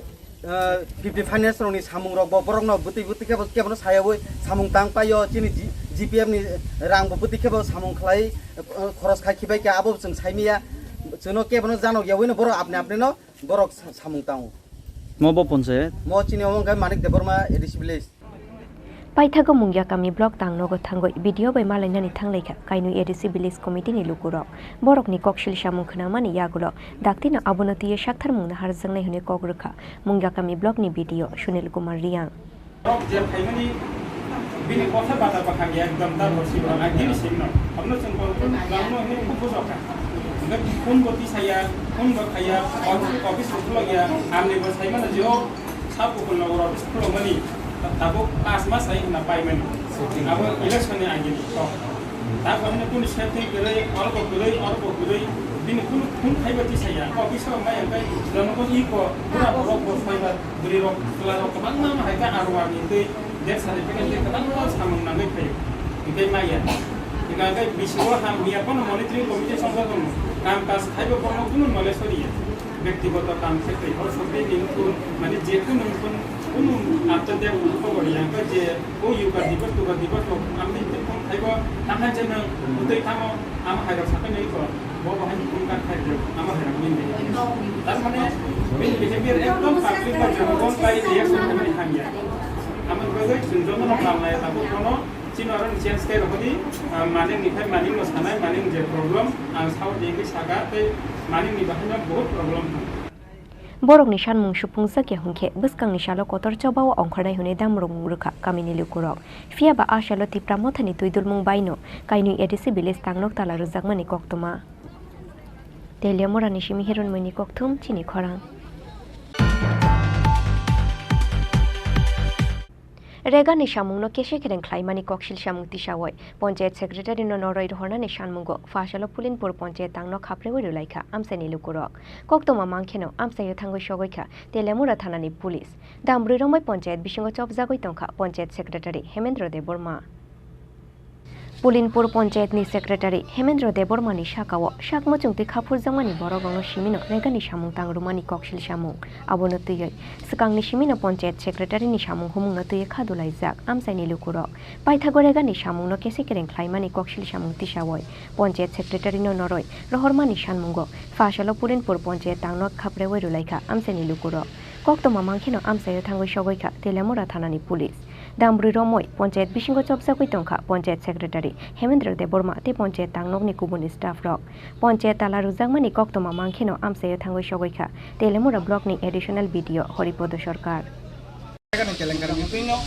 eh, fifty finance rokni samung rok bo borokno bwtwi bwtwi kebo, kebono sayawi samung tang paio chini G-, G P F ni rang bo bwtwi kebo samung khlai, eh, khoros khai khibai khe abo chwng saimaya chwngno kebono janok yawi no borok apni apni no borok sa-, samung tango. Mo bo ponchayat? Mo chini omo wngkha Manik Debbarma A D C village. Paithago Mungya kami block tang nogo thangwi B D O bai malainani thanglaikha Kainwi A D C village committee ni lukurok. Borokni koksil samung khwnamani yagulo daktino abono twiwi saktharmungno harjaknai hwnwi kok rwkha Mungya kami block ni B D O Sunil Kumar Riang. Borok je phaimani bini kotha bata bwkha ya ekdom da borsi borok ai dini singno. Abno chwng kok rwkha langno hwnwi kok bujokha. Hwnkhe phone bo tisaya, phone bo khaya, office bo khulokya, amni bo saimano je o South Gokulnagar office khulokmani, ta-, tabuk pas mas hai hwnna paimani. Abo election ni agini kok. Ta kok hwnwi kunu safety kwrwi, oro bo kwrwi, oro bo kwrwi, bini kunu phone khaiba tisaya. Office o mai hwnkhe jonogo iko, pura borok bo phaiba, bwrwi rok, chwla rok kwbangma ma hai khe arwani tei death certificate tei kwbangma samung nangwi phaio. Hwnkhe maya. Hwnkhe bisingo hamya bono monitoring committee songkha tongo. Kam kaj khaiba bono kunu knowledge rwya. Bektigoto kam khe twi hor sokri ni wngkun, mane je kunu wngkun, kunu update wngkha bo yang khe je o yuga dibo tuga dibo to amni tong thaibo tang han je nang utwi tamo ama hai rok sakai nai ko bo bo hai kunu kan khai de ama hai rok min de. Tar mane bini behavior ekdom public ba jabo bai reaction khe mani hamya. Ama bagwi chwng joto no kal nai ta bo kono Chini oro ni change khe rwhodi, ah, maning ni phai maning no sanai, maning je problem, ang sao de wngwi saka, tei maning ni bahai no bahut problem thang. Borokni sanmung supungjak ya hwnkhe, bwskangni salo kotor choba o ongkhornai hwnwi damrung rwkha kamini lukurok. Phiya ba a salo Tipra Mothani twidulmung baino Kainwi A D C village tangnok tala rwjakmani koktwma. Teliamurani simi Hironmoini kokthum chini khorang. Regani samungno kese kereng khlaimani koksil samung tisawi Ponchayat Secretary no noroi rohornani sanmungo Phasalo Pulinpur Ponchayat tangno khaprewi rwlaikha amchaini lukurok. Koktwma mankheno amchaio thangwi sogwikha Teliamura thanani police. Dambrwi romwi Ponchayat bisingo chopjagwi tongkha Ponchayat Secretary Hemendra Debbarma. Pulinpur Ponchayatni Secretary Hemendra Debbarmani sakao sak muchungtwi khaphurjakmani borok rokno simino regani samung tangrumani koksil samung. Abono twiwi swkangni simino Ponchayat Secretary ni samung humungno twiwi kha dulaijak amchaini lukurok. Paithago regani samungno kese kereng khlaimani koksil samung tisawi Ponchayat Secretary no noroi rohormani sanmungo Phasalo Pulinpur Ponchayat tangno khaprewi rwlaikha amchaini lukurok. Koktwma mankheno amchaio thangwi sogwikha Teliamura thanani police. Dambrui romwi ponchayat bisingo chopjagwi tongkha ponchayat secretary Hemendra Debbarma tei ponchayat tangnokni kubun staff rok. Ponchayat tala rwjakmani koktwma mankheno amchaio thangwi sogwikha Teliamura blockni additional B D O Haripada Sarkar. Rega ni kelenkari ni twino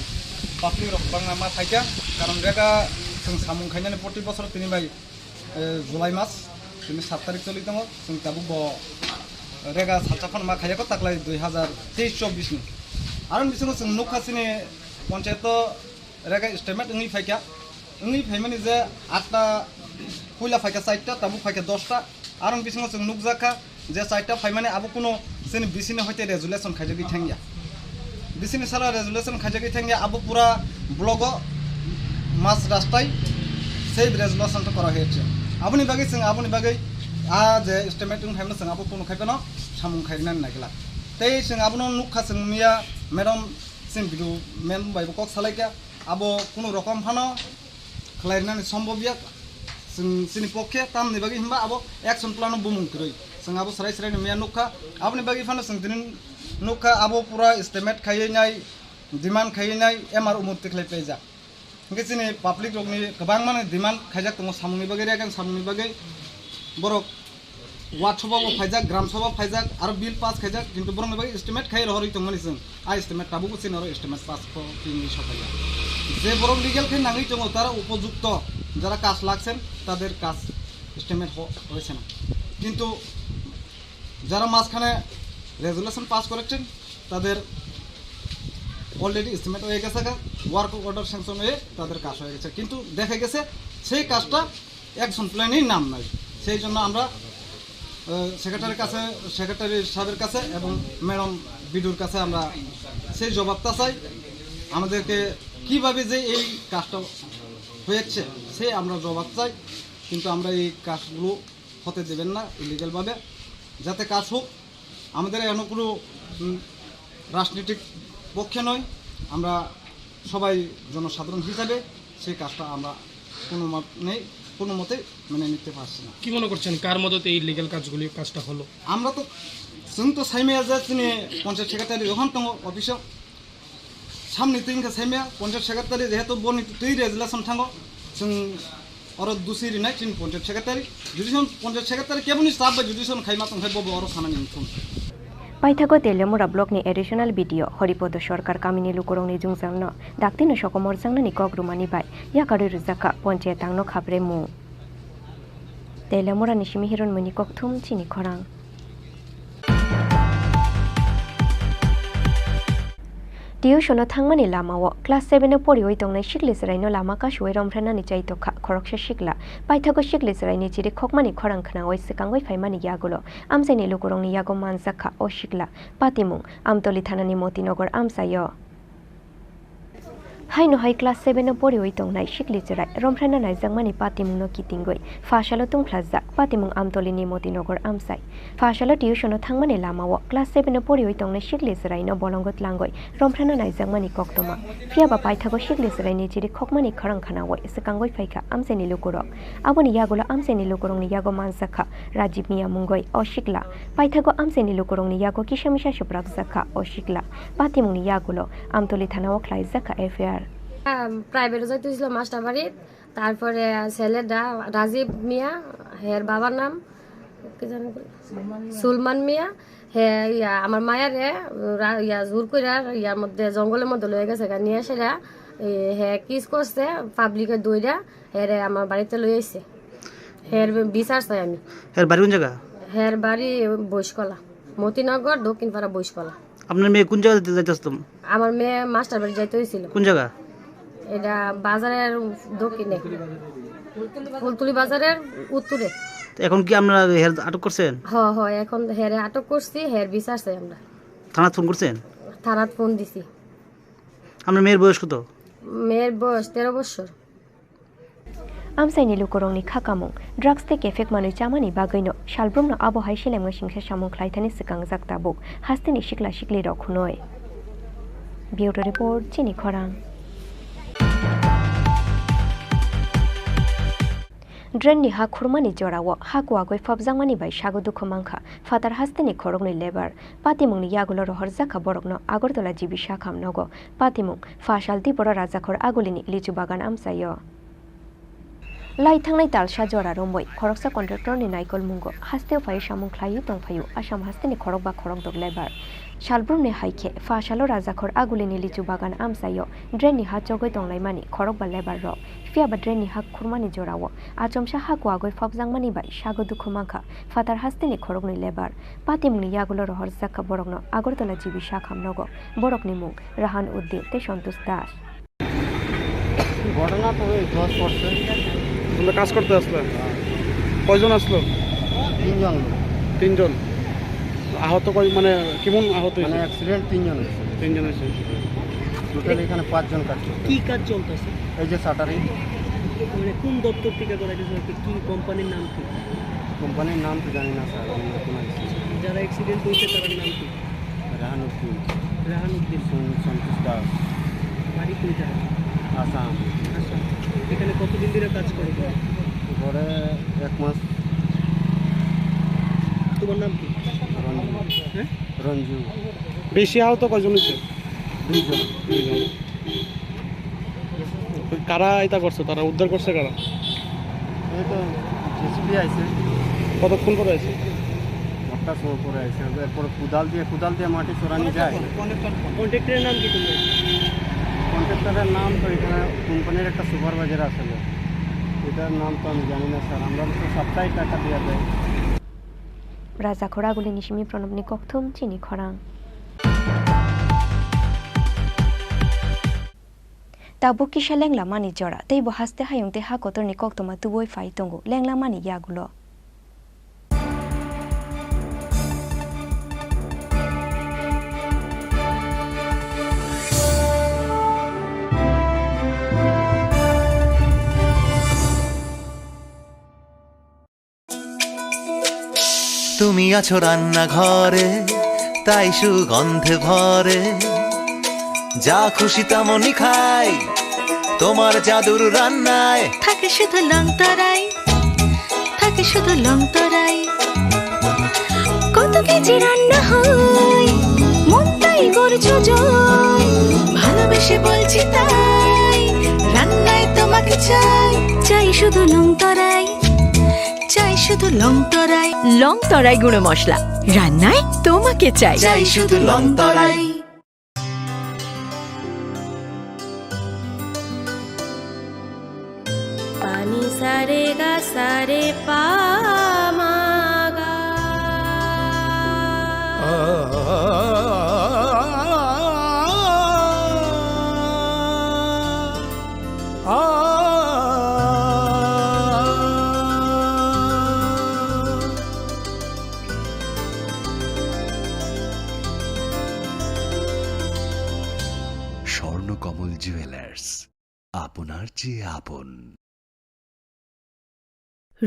public rok bangma ma phaikha, karon rega chwng samung khainani proti bosor tini bai, eh, July mas, tini sat tarik choli tongo, chwng tabuk bo rega salsa phano ma khaiyakho taklai dui hazar teis chobbish ni. Aroni bisingo chwng nukha chini ponchayato rega statement wngwi phaikha, wngwi phaimani je atta puila phaikha, chaita tabuk phaikha dosta, aroni bisingo chwng nukjakha je chaita phaimani abo kuno chini bisini hoite resolution khaijagwi thangya. Bisini sala resolution khaijagwi thangya, abo pura blogo mas rastai sei resolution to kora hoyekhe. Aboni bagwi chwng, aboni bagwi a je statement wng phaimano chwng abo kuno khaipano samung khairina naikla. Tei chwng abono nukha chwng miya madam chwng video mem bai bo kok salaikha. Abo kunu rokom phano khlairnani sombobya chwng chini pokhe, tamni bagwi hinba abo action plan o bumung kwrwi. Chwng abo srai srai ni miya nukha. Aboni bagwi phano chwng tini nukha abo pura estimate khaiwi nai, demand khaiwi nai, M R umur tikhlai paijak. Hwnkhe chini public rokni kwbangmani demand khaijak tongo samungni bagwi, rega ni samungni bagwi. Borok Ward Sabha bo phaijak, Gram Sabha phaijak, aro bill pass khaijak, kintu borokni bagwi estimate khai rohorwi tongmani chwng. A estimate tabukbo chini oro estimate pass kho tini sokaya. Je borok legal khe nangwi tongo, tara upojukto, jara কাজ লাগছেন, তাদের কাজ estimate ho-, হয়েছে না। কিন্তু যারা মাঝখানে resolution pass করেছেন, তাদের already estimate হয়ে গেছে গা, work order sanction হয়ে তাদের কাজ হয়ে গেছে। কিন্তু দেখা গেছে সেই কাজটা action plan-এই নাম নাই। সেই জন্য আমরা, আহ, সেক্রেটারির কাছে, সেক্রেটারি সাহেবের কাছে এবং ম্যাডাম বিডুর কাছে আমরা সেই জবাবটা চাই। আমাদেরকে কিভাবে যে এই কাজটা হয়েছে, সেই আমরা জবাব চাই। কিন্তু আমরা এই কাজগুলো হতে দেবেন না ইলিগ্যালভাবে, যাতে কাজ হোক। আমাদের এখনো কোনো, উম, রাজনৈতিক পক্ষে নয়, আমরা সবাই জনসাধারণ হিসাবে সেই কাজটা আমরা কোনো মত নেই, কোনো মতে মেনে নিতে পারছি না। কি মনে করছেন, কার মদতে এই লিগ্যাল কাজগুলি, কাজটা হলো? আমরা তো, जों তো সাইমে যে তিনি পঞ্চায়েত সেক্রেটারি যখন তো অফিসে সামনে তিন কে সাইমে পঞ্চায়েত সেক্রেটারি যেহেতু বনি তুই রেজুলেশন থাকো, जों Oro dusi rinai chini panchayat secretary, যদি সন পঞ্চায়েত সেক্রেটারি কেবলনি staff bai যদি সন খাইমা tongkhai bobo oro sanani thum. Paithago Teliamura blockni additional B D O Haripada Sarkar kamini lukurokni jwngjalno daktino sokomorjaknani kok rwmani bai yakarwi rwjakha ponchayat tangno khapremung. Teliamurani simi Hiron Muni kokthum chini khorang. Tuition-o thangmani lamao class seven-o poriwi tongnai sikli chwraino lama kasuwi romphranani chaitokha khoroksa sikla. Paithago sikli chwraini chiri khokmani khorang khnaui swkangwi phaimani yagulo amchaini lukurokni yago manjakha o sikla. Patimung Amtoli thanani Motinagar amchaio. Haino hai class seven-o poriwi tongnai sikli chwrai romphraina naijakmani patimungno kitingwi pha salo tungphlajak patimung Amtolini Motinagar amchai. Pha salo tuition-o thangmani lamao class seven-o poriwi tongnai sikli chwraino bolongo tlangwi romphraina naijakmani koktoma. Phiyaba paithago sikli chwraini chiri khokmani khorang khnaui swkangwi phaikha amchaini lukurok. Aboni yagulo amchaini lukurokni yago manjakha Rajib Miya mungwi o sikla. Paithago amchaini lukurokni yago kisa misa swprakjakha o sikla. Patimungni yagulo Amtoli thanao khlaijakha F I R. Private-o jaitwi silo master bari, tarpore sele da Rajib Miya, her babar nam ki jani? Sulman Miya, he iya amar maya re, ra-, iya zur koira, iya moddhe jongolor moddhe loi gese ga niye sera, e, he kiss korse, public-e doira, here amar barite loi aise. Her bichar sai ami. Her bari kon jaga? Her bari Boiskola, Motinagar, Dokkin Para Boiskola. আপনার মেয়ে কোন জায়গাতে যাইতে আসতো? আমার মেয়ে মাস্টার বাড়ি যাইতে হয়েছিল। কোন জায়গা? এটা বাজারের দক্ষিণে, ফুলতলি বাজারের উত্তরে। তো এখন কি আপনারা হের আটক করছেন? হ, হ, এখন হেরে আটক করছি, হের বিচার চাই আমরা। থানাত ফোন করছেন? থানাত ফোন দিছি। আপনার মেয়ের বয়স কত? মেয়ের বয়স তেরো বছর। Amchaini lukurokni khakamung, drugs tei kephek manwi chamani bagwino salbrumno abo hai selemnai singsa samung khlaithani swkangjak tabuk hasteni sikla siklirok hwnwi. Bureau Report, Chini Khorang. Drain ni ha khurmani jorao ha kuagwi phobjakmani bai sago dukhu mankha phatar hasteni khoroknwi lebar. Patimungni yagulo rohorjakha borokno Agartala G B sakham nogo patimung Fasal Tipra Rajakhor Agulini lichu bagan amchaio. Lai thangnai talsa jora romwi khoroksa contractor ni naikol mungo hasteo phaiwi samung khlaiwi tongphaio Assam hasteni khorokba khorokdok lebar. Salbrumni hai khe Fasalo Rajakhor Agulini lichu bagan amchaio drain ni ha chogwi tonglaimani khorokba lebar rok. Phiya ba drain ni ha khurmani jorao achomsa ha kuagwi phobjakmani bai sago dukhu mankha phatar hasteni khoroknwi lebar. Patimungni yagulo rohorjakha borokno Agartala G B sakham nogo. Borokni mung Rahan Uddin tei Santosh Das. ঘটনা তো ওই দশ পড়ছে। তোমরা কাজ করতে আসলে? হ্যাঁ। কয়জন আসলো? তিনজন লোক। তিনজন। আহত কয়, মানে, কেমন আহত হয়েছে? মানে, অ্যাক্সিডেন্ট তিনজন হয়েছে। তিনজন হয়েছে। টোটাল এখানে পাঁচজন কাজ করছে। কি কাজ চলতেছে? এই যে শাটারিং। মানে, কোন দপ্তর থেকে করা হয়েছে? কি কোম্পানির নাম কি? কোম্পানির নাম তো জানি না, স্যার, আমি নতুন আসছি। যারা অ্যাক্সিডেন্ট হয়েছে, তাদের নাম কি? রাহানুদ্দিন। রাহানুদ্দিন। সন-, সন্তোষ দাস। বাড়ি কোন জায়গায়? আসাম। আসাম। এখানে কতদিন ধরে কাজ করো? ঘরে এক মাস। তোমার নাম কি? রঞ্জু। হ্যাঁ? রঞ্জু। বেশি আহত কয়জন হয়েছে? দুইজন। দুইজন। কারা এটা করছে? তারা উদ্ধার করছে কারা? এই তো জেসিবি আইছে। কতক্ষণ পরে আইছে? একটা সময় পরে আইছে। এরপরে কোদাল দিয়ে, কোদাল দিয়ে মাটি সরানি যায়। কন্ট্রাক্টরের নাম কি তোমার? কন্ট্রাক্টরের নাম তো এখানে কোম্পানির একটা সুপারভাইজার আছে। এটার নাম তো আমি জানি না, স্যার। আমরা তো সপ্তাহে টাকা দিয়ে দেয়। Rajakhor Agulini simi Pranobni kokthum chini khorang. Tabuk kisa lenglamani jora, tei bo haste hayung tei ha kotorni koktwma tubui phai tongo lenglamani yagulo. তুমি আছো রান্নাঘরে, তাই সুগন্ধে ভরে। যা খুশি তেমনই খাই, তোমার জাদুর রান্নায়। থাকে শুধু লং তরাই, থাকে শুধু লং তরাই। কত কেজি রান্না হয়, মনটাই করছো জয়। ভালোবেসে বলছি তাই, রান্নায় তোমাকে চাই, চাই শুধু লং তরাই। চাই শুধু লং তরাই। লং তরাই গুঁড়ো মশলা, রান্নায় তোমাকে চাই। চাই শুধু লং তরাই। পানি সারে গা সারে পা মা গা। স্বর্ণকমল জুয়েলার্স, আপনার চেয়ে আপন।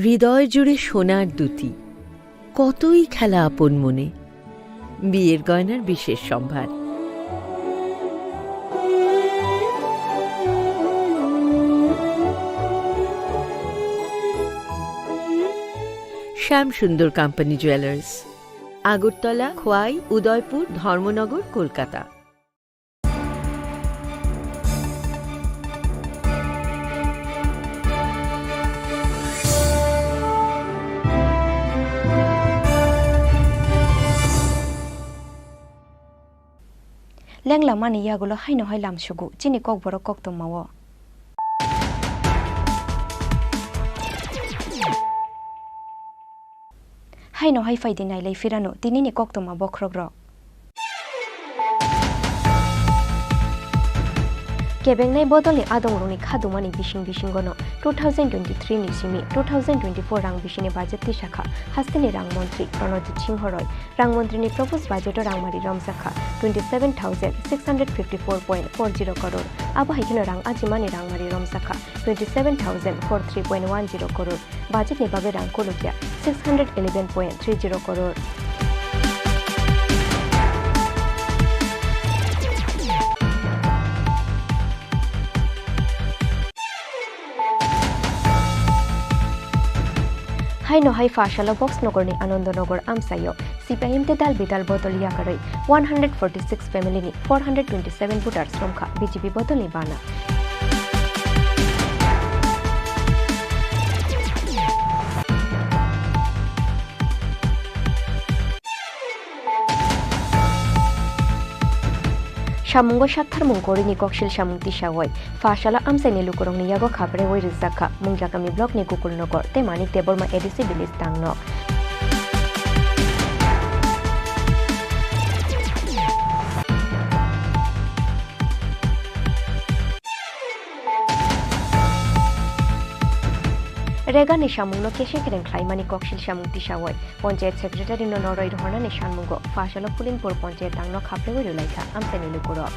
হৃদয় জুড়ে সোনার দ্যুতি, কতই খেলা আপন মনে। বিয়ের গয়নার বিশেষ সম্ভার। শ্যাম সুন্দর কোম্পানি জুয়েলার্স, আগরতলা, খোয়াই, উদয়পুর, ধর্মনগর, Kolkata. Lenglamani yagulo haino hai lamsugo chini kokborok koktwmao. Haino hai phaidi nailai phirano tinini koktwma bokhorokrok. Kebengnai bodolni adongrokni khadumani bising bisingono two thousand twenty-three ni simi two thousand twenty-four rang bisini budget tisakha hasteni rang montri Pranojit Singho Roy. Rang montrini proposed budget-o rangmari romjakha twenty-seven thousand six hundred fifty-four point four zero crore. Abo hai kheno rang ajimani rangmari romjakha twenty-seven thousand forty-three point one zero crore. Budget ni bagwi rang kolokya six hundred eleven point three zero crore. Haino hai pha salo Box Nogorni Anando Nogor amchaio C P I M tei dal bidal bodol yakarwi one hundred forty six family ni four hundred twenty seven voters romkha B J P bodolni bana. Samungo saktharmung korini koksil samung tisawi pha salo amchaini lukurokni yago khaprewi rijak kha Munjakami blockni Gokul Nogor tei Manik Debbarma A D C village tangno. Regani samungno kesekreng khlaimani koksil samung tisawi Panchayat Secretary no noroi rohornani sanmungo pha salo Pulinpur Panchayat tangno khaprewi rwlaikha amchaini lukurok.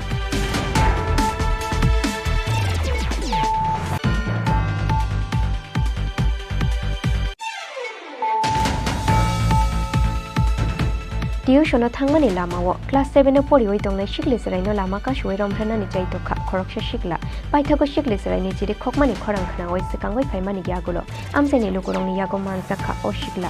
Tuition-o thangmani lamao class seven-o poriwi tongnai sikli chwraino lama kasuwi romhranani chaitokha khoroksa sikla. Paithago sikli chwraini chiri khokmani khorang khnaui swkangwi phaimani yagulo amchaini lukurokni yago manjakha o sikla.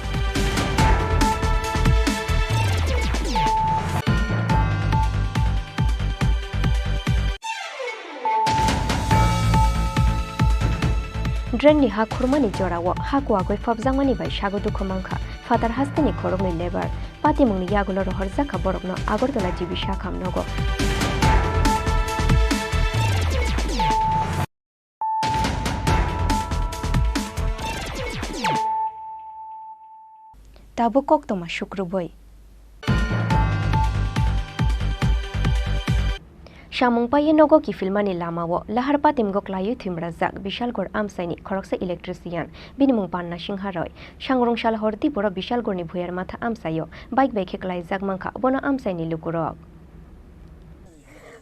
Drainni ha khurmani jorao ha kuagwi phobjakmani bai sago dukhu mankha phatar hasteni khoroknwi lebar. Patimungni yagulo rohorjakha borokno Agartala G B sakham nogo. Tabuk koktwma sukrubwi. Samung paiwi nogo kiphilmani lamao lahar patimgo klaiwi thwimrajak Bishalgarh amchaini khoroksa electrician, bini mung Panna Singha Roy. Sangrung sal hor tei boro Bishalgarhni Bhuyarmatha amchaio bike bai khe klaijak mankha bono amchaini lukurok.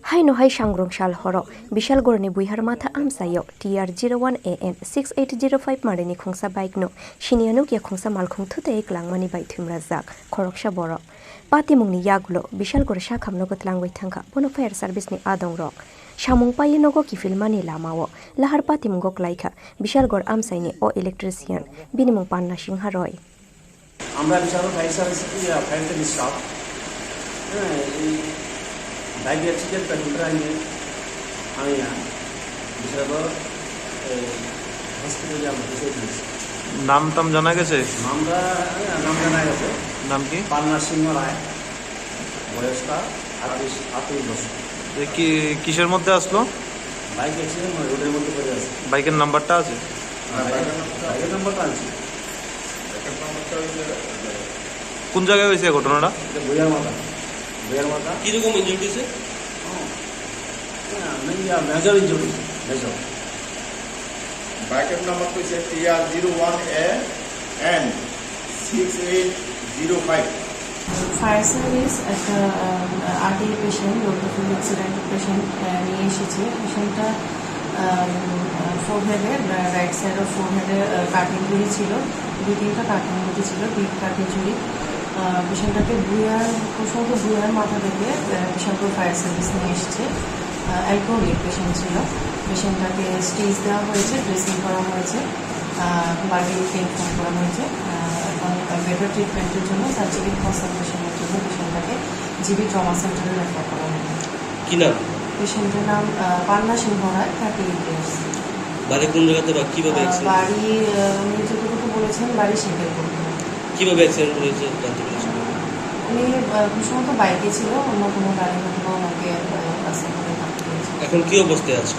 Haino hai sangrung sal horo Bishalgarhni Bhuyarmatha amchaio T R zero one A N six eight zero five marini khungsa bike no siniya nukya khungsa malkhung thutwi klangmani bai thwimrajak khoroksa borok. Patimungni yagulo Bishalgarh sakham nogo tlangwi thangkha bono fire service ni adongrok. Samung paiwi nogo kiphilmani lamao lahar patimungo klaikha Bishalgarh amchaini o electrician, bini mung Panna Singha Roy. আমরা Bishalgarh fire service, ইয়া, fire service staff, হ্যাঁ, এই bike accident পেশেন্টরা আইনে আমি, আহ, বিশালগড়, এই, হসপিটালে আমরা ডিসাইড হয়েছি। নাম টাম জানা গেছে? আমরা, হ্যাঁ, নাম জানা গেছে। নাম কি? পান্না সিংহ রায়, বয়সটা আঠাশ, আঠাশ বছর। এ কি, কিসের মধ্যে আসলো? বাইক অ্যাক্সিডেন্ট হয়, রোডের মধ্যে পড়ে আছে। বাইকের নাম্বারটা আছে? হ্যাঁ, বাইকের, বাইকের নাম্বারটা আছে। কোন জায়গায় হয়েছে ঘটনাটা? এটা বইয়ার মাথা। বইয়ার মাথা। কিরকম ইনজুরি হয়েছে? হুম। হ্যাঁ, মেজর ইনজুরি, মেজর। বাইকের নাম্বার তো হচ্ছে T R zero one A N six eight zero five। Fire service একটা, আহ, artery patient, road traffic accident patient, আহ, নিয়ে এসেছে। পেশেন্টটা, আহ, ফোরহেডে, আহ, রাইট সাইড অফ ফোরহেডে, আহ, কাট ইনজুরি ছিল, দুই তিনটা কাট ইনজুরি ছিল, ডিপ কাট ইনজুরি। আহ, পেশেন্টটাকে ভুইয়ার, প্রসঙ্গ ভুইয়ার মাথা থেকে, আহ, বিশালপুর ফায়ার সার্ভিস নিয়ে এসছে। আহ, অ্যালকোহলিক পেশেন্ট ছিল। পেশেন্টটাকে স্টিচ দেওয়া হয়েছে, ড্রেসিং করা হয়েছে, আহ, বাড়িতে ইনফর্ম করা হয়েছে। আহ, এখন বেটার ট্রিটমেন্টের জন্য, সার্জিক্যাল কনসালটেশনের জন্য পেশেন্টটাকে জিবি ট্রমা সেন্টারে রেফার করা হলো। কি নাম? পেশেন্টের নাম, আহ, পান্না সিংহ রায়, থার্টি এইট ইয়ার্স। বাড়ি কোন জায়গাতে বা কিভাবে আহ, অ্যাক্সিডেন্ট? বাড়ি, আহ, উনি যতটুকু বলেছেন, বাড়ি শেখেরপুর। কিভাবে অ্যাক্সিডেন্ট হয়েছে জানতে পেরেছেন? উনি, আহ, সম্ভবত বাইকে ছিল, অন্য কোনো গাড়ি হয়তো বা ওনাকে, আহ, রাস্তার মধ্যে ধাক্কা দিয়েছে। এখন কি অবস্থায় আছে?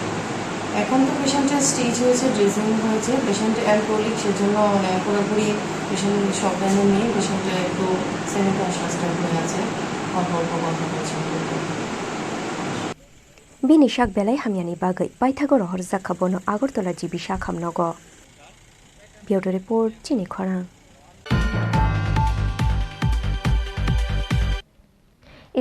এখন তো পেশেন্টের স্টিচ হয়েছে, ড্রেসিং হয়েছে, পেশেন্ট অ্যালকোহলিক, সেজন্য, আহ, পুরোপুরি পেশেন্ট সজ্ঞানে নেই, পেশেন্ট একটু সেমি কনসিয়াস টাইপ হয়ে আছে, অল্প অল্প কথা বলছে। Bini sak belai hamyani bagwi paithago rohorjak kha bono Agartala G B sakham nogo. Bureau Report, Chini Khorang.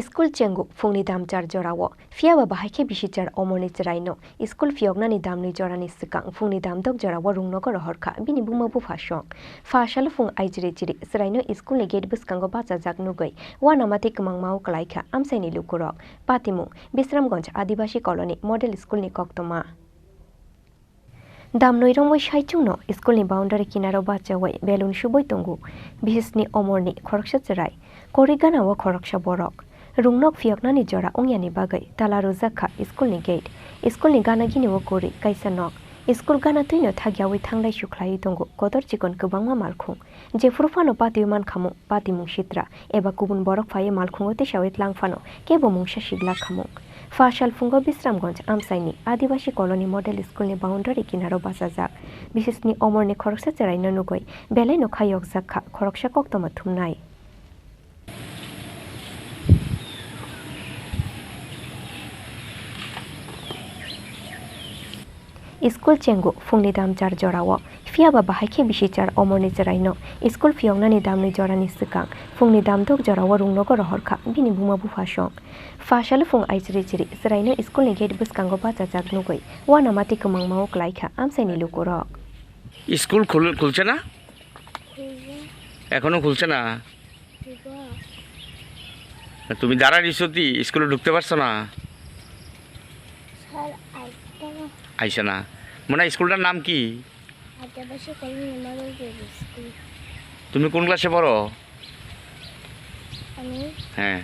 School chengu phungni damchar jorao, phiyaba bahai khe bisichar omorni chwraino school phiyoknani damni jorani swkang phungni damdok jorao rungnogo rohorkha bini buma bupha song. Pha salo phung aijri jri chwraino schoolni gate bwskango bachajak nugwi uanama tei kwmangmao kwlaikha amchaini lukurok. Patimung, Bisramganj Adibasi Colony Model Schoolni koktwma. Damnoi romwi saichungno school ni boundary kinaro bachawi balloon subwi tongo bisisni omorni khoroksa chwrai, kwrwi gana o khoroksa borok. Rungnok phiyoknani jora wngyani bagwi tala rwjak kha school ni gate. School ni gana gini o kwrwi kaisa nok. School gana twino thakyawi thanglai sukhlaiwi tongo kotor chikon kwbangma malkhung. Jephuru phano patiwi mankhamung, patimung sitra eba kubun borok phaiwi malkhungo tisawi tlang phano kebo mungsa siglak khamung. Pha sal phungo Bisramganj amchaini Adibasi Colony Model School ni boundary kinaro bachajak bisisni omorni khoroksa chwraino nugwi belaino kha yokjak kha khoroksa koktwma thumnai. School chengo phungni dam char jorao, phiyaba bahai khe bisi char omorni chwraino school phiyoknani damni jorani swkang phungni dam dok jorao rungnogo rohor kha bini buma bupha song. Pha salo phung aichiri chiri chwraino school ni gate bwskango bachajak nugwi uanamati kwmangmao klai kha amchaini lukurok. School খুল-, খুলছে না? খুলবে। এখনো খুলছে না? খুলবে। তুমি দাঁড়া রইছো কি? স্কুলে ঢুকতে পারছো না? স্যার, আইতে না। আইসে না। মনে হয় স্কুলটার নাম কি? আদিবাসী কলোনি মডেল প্রাইমারি স্কুল। তুমি কোন ক্লাসে পড়ো? আমি হ্যাঁ।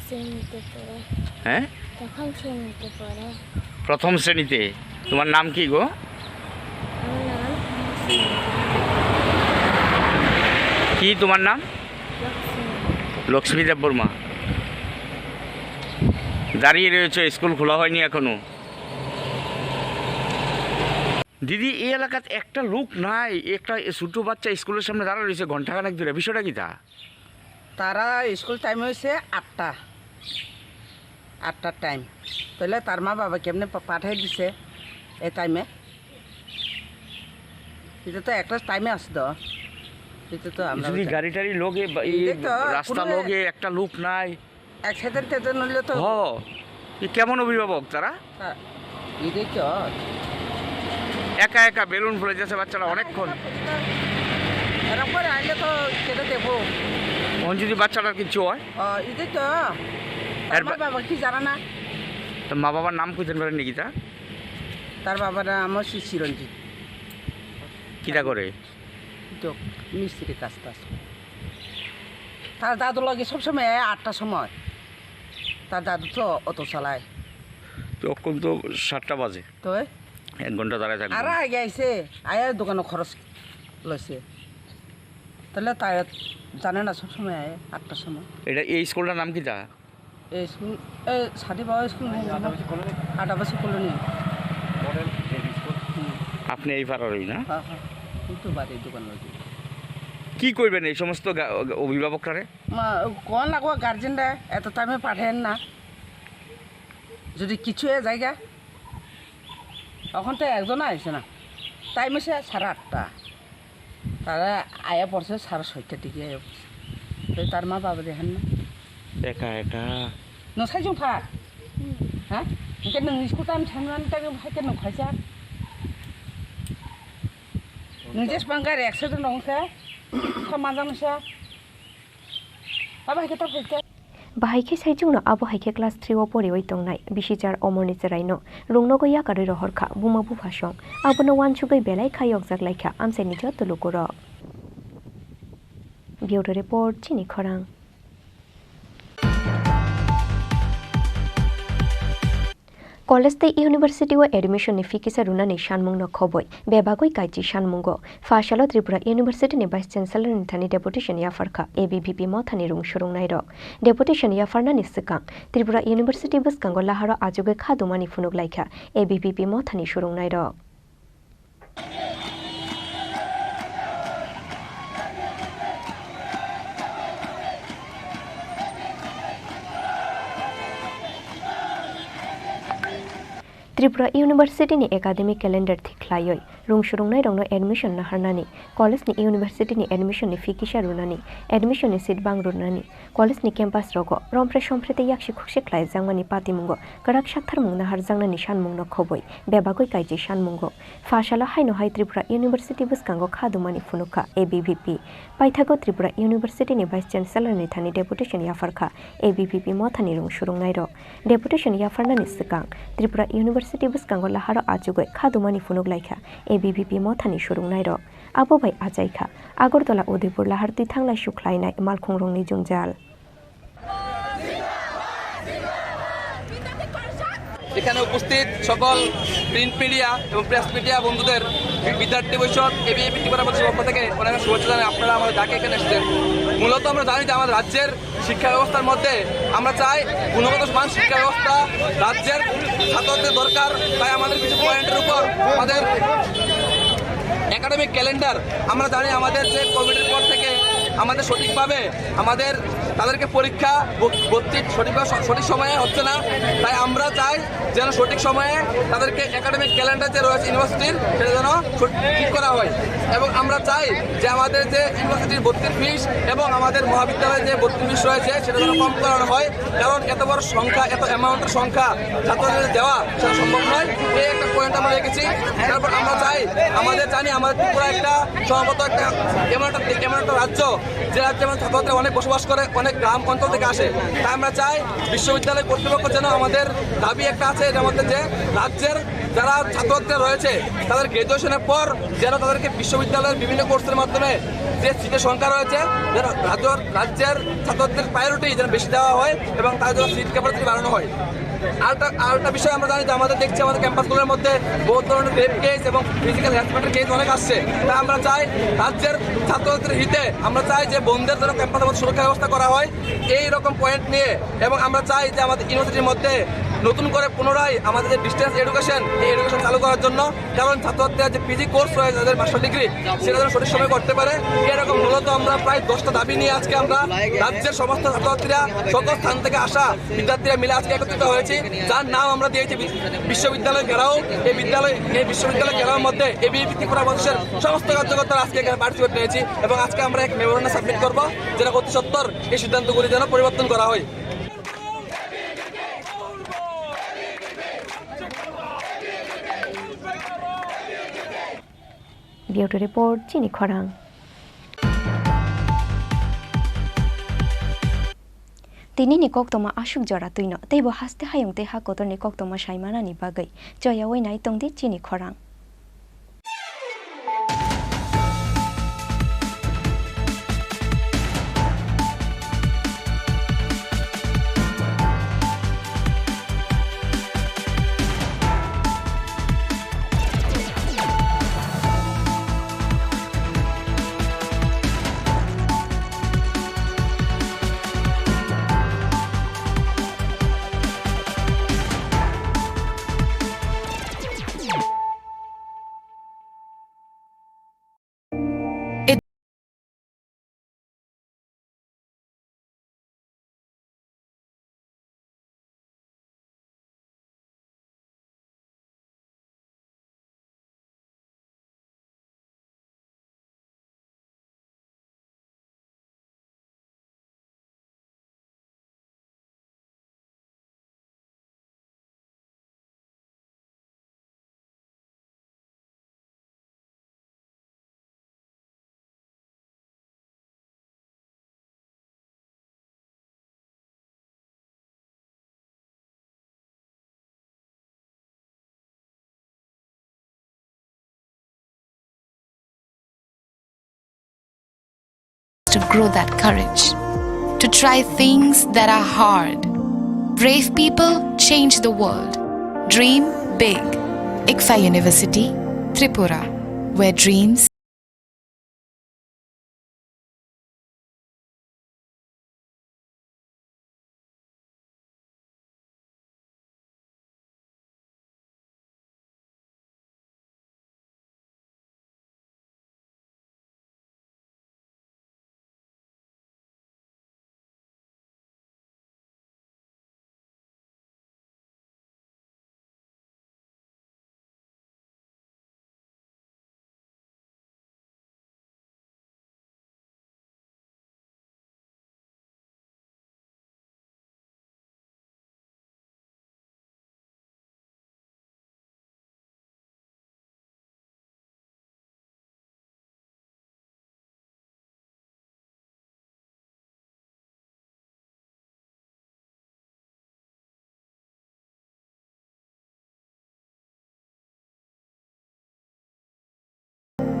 শ্রেণীতে পড়ে। হ্যাঁ? তখন শ্রেণীতে পড়ে। প্রথম শ্রেণীতে। তোমার নাম কি গো? আমার নাম কি তোমার নাম? লক্ষ্মী। লক্ষ্মী দেববর্মা। দাঁড়িয়ে রয়েছে, স্কুল খোলা হয়নি এখনো। দিদি, এই এলাকাত একটা লোক নাই, একটা ছোট বাচ্চা স্কুলের সামনে দাঁড়া রয়েছে ঘন্টাখানেক ধরে, বিষয়টা কিতা? তারা স্কুল টাইম হয়েছে আটটা, আটটার টাইম। তাহলে তার মা বাবা কেমনে পা-, পাঠিয়ে দিছে এই টাইমে? এটা তো একটা টাইমে আসতো, এটা তো আমরা যদি বুঝি। গাড়ি টাড়ি লগে বা এই এই তো রাস্তা কোনো লগে একটা লোক নাই, অ্যাক্সিডেন্ট ট্যাক্সিডেন্ট হইলে তো হ। কি কেমন অভিভাবক তারা? হ্যাঁ, এটাই তো। একা একা বেলুন ফুলে যাচ্ছে বাচ্চারা অনেকক্ষণ। এরকম করে আইলে তো কেটে দেবো। অন যদি বাচ্চাটার কিছু হয়? ও, এটাই তো। এর আমার বা- বাবা কি জানে না? তো মা বাবার নাম খুঁজতে পারেন নাকি তা? তার বাবার নাম হচ্ছে চিরঞ্জিত। কিতা করে? তো মিস্ত্রি কাজ টাজ। তার দাদু লাগে সবসময় আয় আটটার সময়। তার দাদু তো অটো চালায়। তো এখন তো সাতটা বাজে। তো? এক ঘন্টা দাঁড়ায় থাকবো। আর আগে আইছে, আয়া দোকানো খরচ লইছে। তাহলে তাই জানে না সবসময় আয় আটটার সময়। এটা এই স্কুলটার নাম কিতা? এই স্কুল, এই সাথী বাবা school, Adivasi colony. Adivasi colony. Model JB school. হুম। আপনি এই পাড়ারই না? হ্যাঁ, হ্যাঁ। কিন্তু বাড়ির দোকান রয়েছে। কি করবেন এই সমস্ত গা-, অভিভাবকরা? মা, কোন লাগবো গার্জেনরা এত টাইমে পাঠায়েন না। যদি কিছু এ জায়গা, এখন তো একজন আইছে না। টাইম হচ্ছে সাড়ে আটটা। তারা আয়া পড়ছে সাড়ে ছয়টা দিকে আয়া পড়ছে। তো তার মা বাবা দেখেন না। একা একা। নসাই জং ফা? হ্যাঁ? একে নং স্কুল টাইম সামনে টাইম হাইকে নং খাইছা? নিজে স্পাঙ্গার একসাথে নংসা? সমাজ নংসা? Bahai khe saichungno abo hai khe class three o poriwi tongnai bisi char omorni chwraino rungnogo yakarwi rohor kha buma bupha song. Abono uansugwi belai kha yokjak lai kha amchaini joto lukurok. Bureau Report, Chini Khorang. College tei university o admission ni fee kisa rwnani sanmungno khobwi bebagwi kaichi sanmungo. Pha salo Tripura University ni Vice Chancellor ni thani deputation yapharkha A B V P mothani rung surungnairok. Deputation yapharnani swkang Tripura University bwskango laharo achugwi kha dumani phunuk laikha A B V P mothani surungnairok. Tripura University ni academic calendar thik khlaiwi Rung surungnairokno admission naharnani, college ni university ni admission ni fee kisa rwnani, admission ni seat bang rwnani, college ni campus rogo rompre sompre tei yaksi khukse khlaijakmani patimungo kwrak saktharmung naharjaknani sanmungno khobwi bebagwi kaijwi sanmungo. Pha salo haino hai Tripura University bwskango kha dumani phunukha A B V P. Paithago Tripura University ni Vice Chancellor ni thani deputation yapharkha A B V P mothani rung surungnairok. Deputation yapharnani swkang Tripura University bwskango laharo achugwi kha dumani phunuk laikha A B V P mothani surungnairok. Abo bai achaikha Agartala Udaipur lahar twi thanglai sukhlainai malkhungrokni jwngjal. এখানে উপস্থিত সকল print media এবং press media বন্ধুদের বিদ্যার্থী পরিষদ এবিএপি ত্রিপুরা প্রদেশের পক্ষ থেকে অনেক শুভেচ্ছা জানাই। আপনারা আমাদের ডাকে এখানে এসেছেন। মূলত আমরা জানি যে আমাদের রাজ্যের শিক্ষা ব্যবস্থার মধ্যে আমরা চাই গুণগত মান শিক্ষা ব্যবস্থা রাজ্যের ছাত্রদের দরকার। তাই আমাদের কিছু পয়েন্টের উপর আমাদের একাডেমিক ক্যালেন্ডার, আমরা জানি আমাদের যে কোভিডের পর থেকে আমাদের সঠিকভাবে আমাদের তাদেরকে পরীক্ষা ব-, ভর্তি সঠিকভাবে স-, সঠিক সময়ে হচ্ছে না। তাই আমরা চাই যেন সঠিক সময়ে তাদেরকে একাডেমিক ক্যালেন্ডার যে রয়েছে ইউনিভার্সিটির, সেটা যেন সঠ-, ঠিক করা হয়। এবং আমরা চাই যে আমাদের যে ইউনিভার্সিটির ভর্তির ফিস এবং আমাদের মহাবিদ্যালয়ে যে ভর্তির ফিস রয়েছে, সেটা যেন কম করানো হয়। কারণ এত বড় সংখ্যা, এত অ্যামাউন্টের সংখ্যা ছাত্রদের দেওয়া, সেটা সম্ভব নয়। এই একটা পয়েন্ট আমরা রেখেছি। তারপর আমরা চাই, আমাদের জানি আমাদের ত্রিপুরা একটা সম্ভবত একটা এমন একটা, এমন একটা রাজ্য, যে রাজ্যে আমাদের ছাত্রছাত্রীরা অনেক বসবাস করে, অনেক গ্রাম অঞ্চল থেকে আসে। তাই আমরা চাই বিশ্ববিদ্যালয় কর্তৃপক্ষ যেন, আমাদের দাবি একটা আছে এটার মধ্যে, যে রাজ্যের যারা ছাত্রছাত্রীরা রয়েছে, তাদের গ্র্যাজুয়েশনের পর যেন তাদেরকে বিশ্ববিদ্যালয়ের বিভিন্ন কোর্সের মাধ্যমে যে সিটের সংখ্যা রয়েছে, যেন রাজ্য, রাজ্যের ছাত্রদের প্রায়োরিটি যেন বেশি দেওয়া হয় এবং তাদের জন্য সিট ক্যাপাসিটি বাড়ানো হয়। আরেকটা, আরেকটা বিষয় আমরা জানি যে আমাদের দেখছি আমাদের ক্যাম্পাসগুলোর মধ্যে বহুত ধরনের রেপ কেস এবং ফিজিক্যাল হ্যারাসমেন্টের কেস অনেক আসছে। তাই আমরা চাই রাজ্যের ছাত্রদের হিতে আমরা চাই যে বোনদের জন্য ক্যাম্পাসের মধ্যে সুরক্ষা ব্যবস্থা করা হয় এই রকম পয়েন্ট নিয়ে, এবং আমরা চাই যে আমাদের ইউনিভার্সিটির মধ্যে নতুন করে পুনরায় আমাদের যে ডিস্টেন্স এডুকেশন, এই এডুকেশন চালু করার জন্য। কারণ ছাত্রছাত্রীরা যে পিজি কোর্স রয়েছে, তাদের মাস্টার ডিগ্রি, সেটা যেন সঠিক সময় করতে পারে। এরকম মূলত আমরা প্রায় দশটা দাবি নিয়ে আজকে আমরা রাজ্যের সমস্ত ছাত্রছাত্রীরা সকল স্থান থেকে আসা বিদ্যার্থীরা মিলে আজকে একত্রিত হয়েছি, যার নাম আমরা দিয়েছি বি-, বিশ্ববিদ্যালয় ঘেরাও। এই বিদ্যালয়, এই বিশ্ববিদ্যালয় ঘেরাওর মধ্যে এবিএপি ত্রিপুরা প্রদেশের সমস্ত কার্যকর্তারা আজকে এখানে পার্টিসিপেট নিয়েছি এবং আজকে আমরা এক মেমোরেন্ডাম সাবমিট করব, যেটা অতি সত্বর এই সিদ্ধান্তগুলি যেন পরিবর্তন করা হয়। Bureau Report, chini khorang. Tini ni koktoma aswk jora twino, teibo haste hayung tei ha kotor ni koktoma saimanani bagwi choyawi nai tongdi chini khorang. To grow that courage, to try things that are hard. Brave people change the world. Dream big. ICFAI University, Tripura, where dreams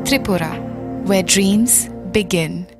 Tripura, where dreams begin.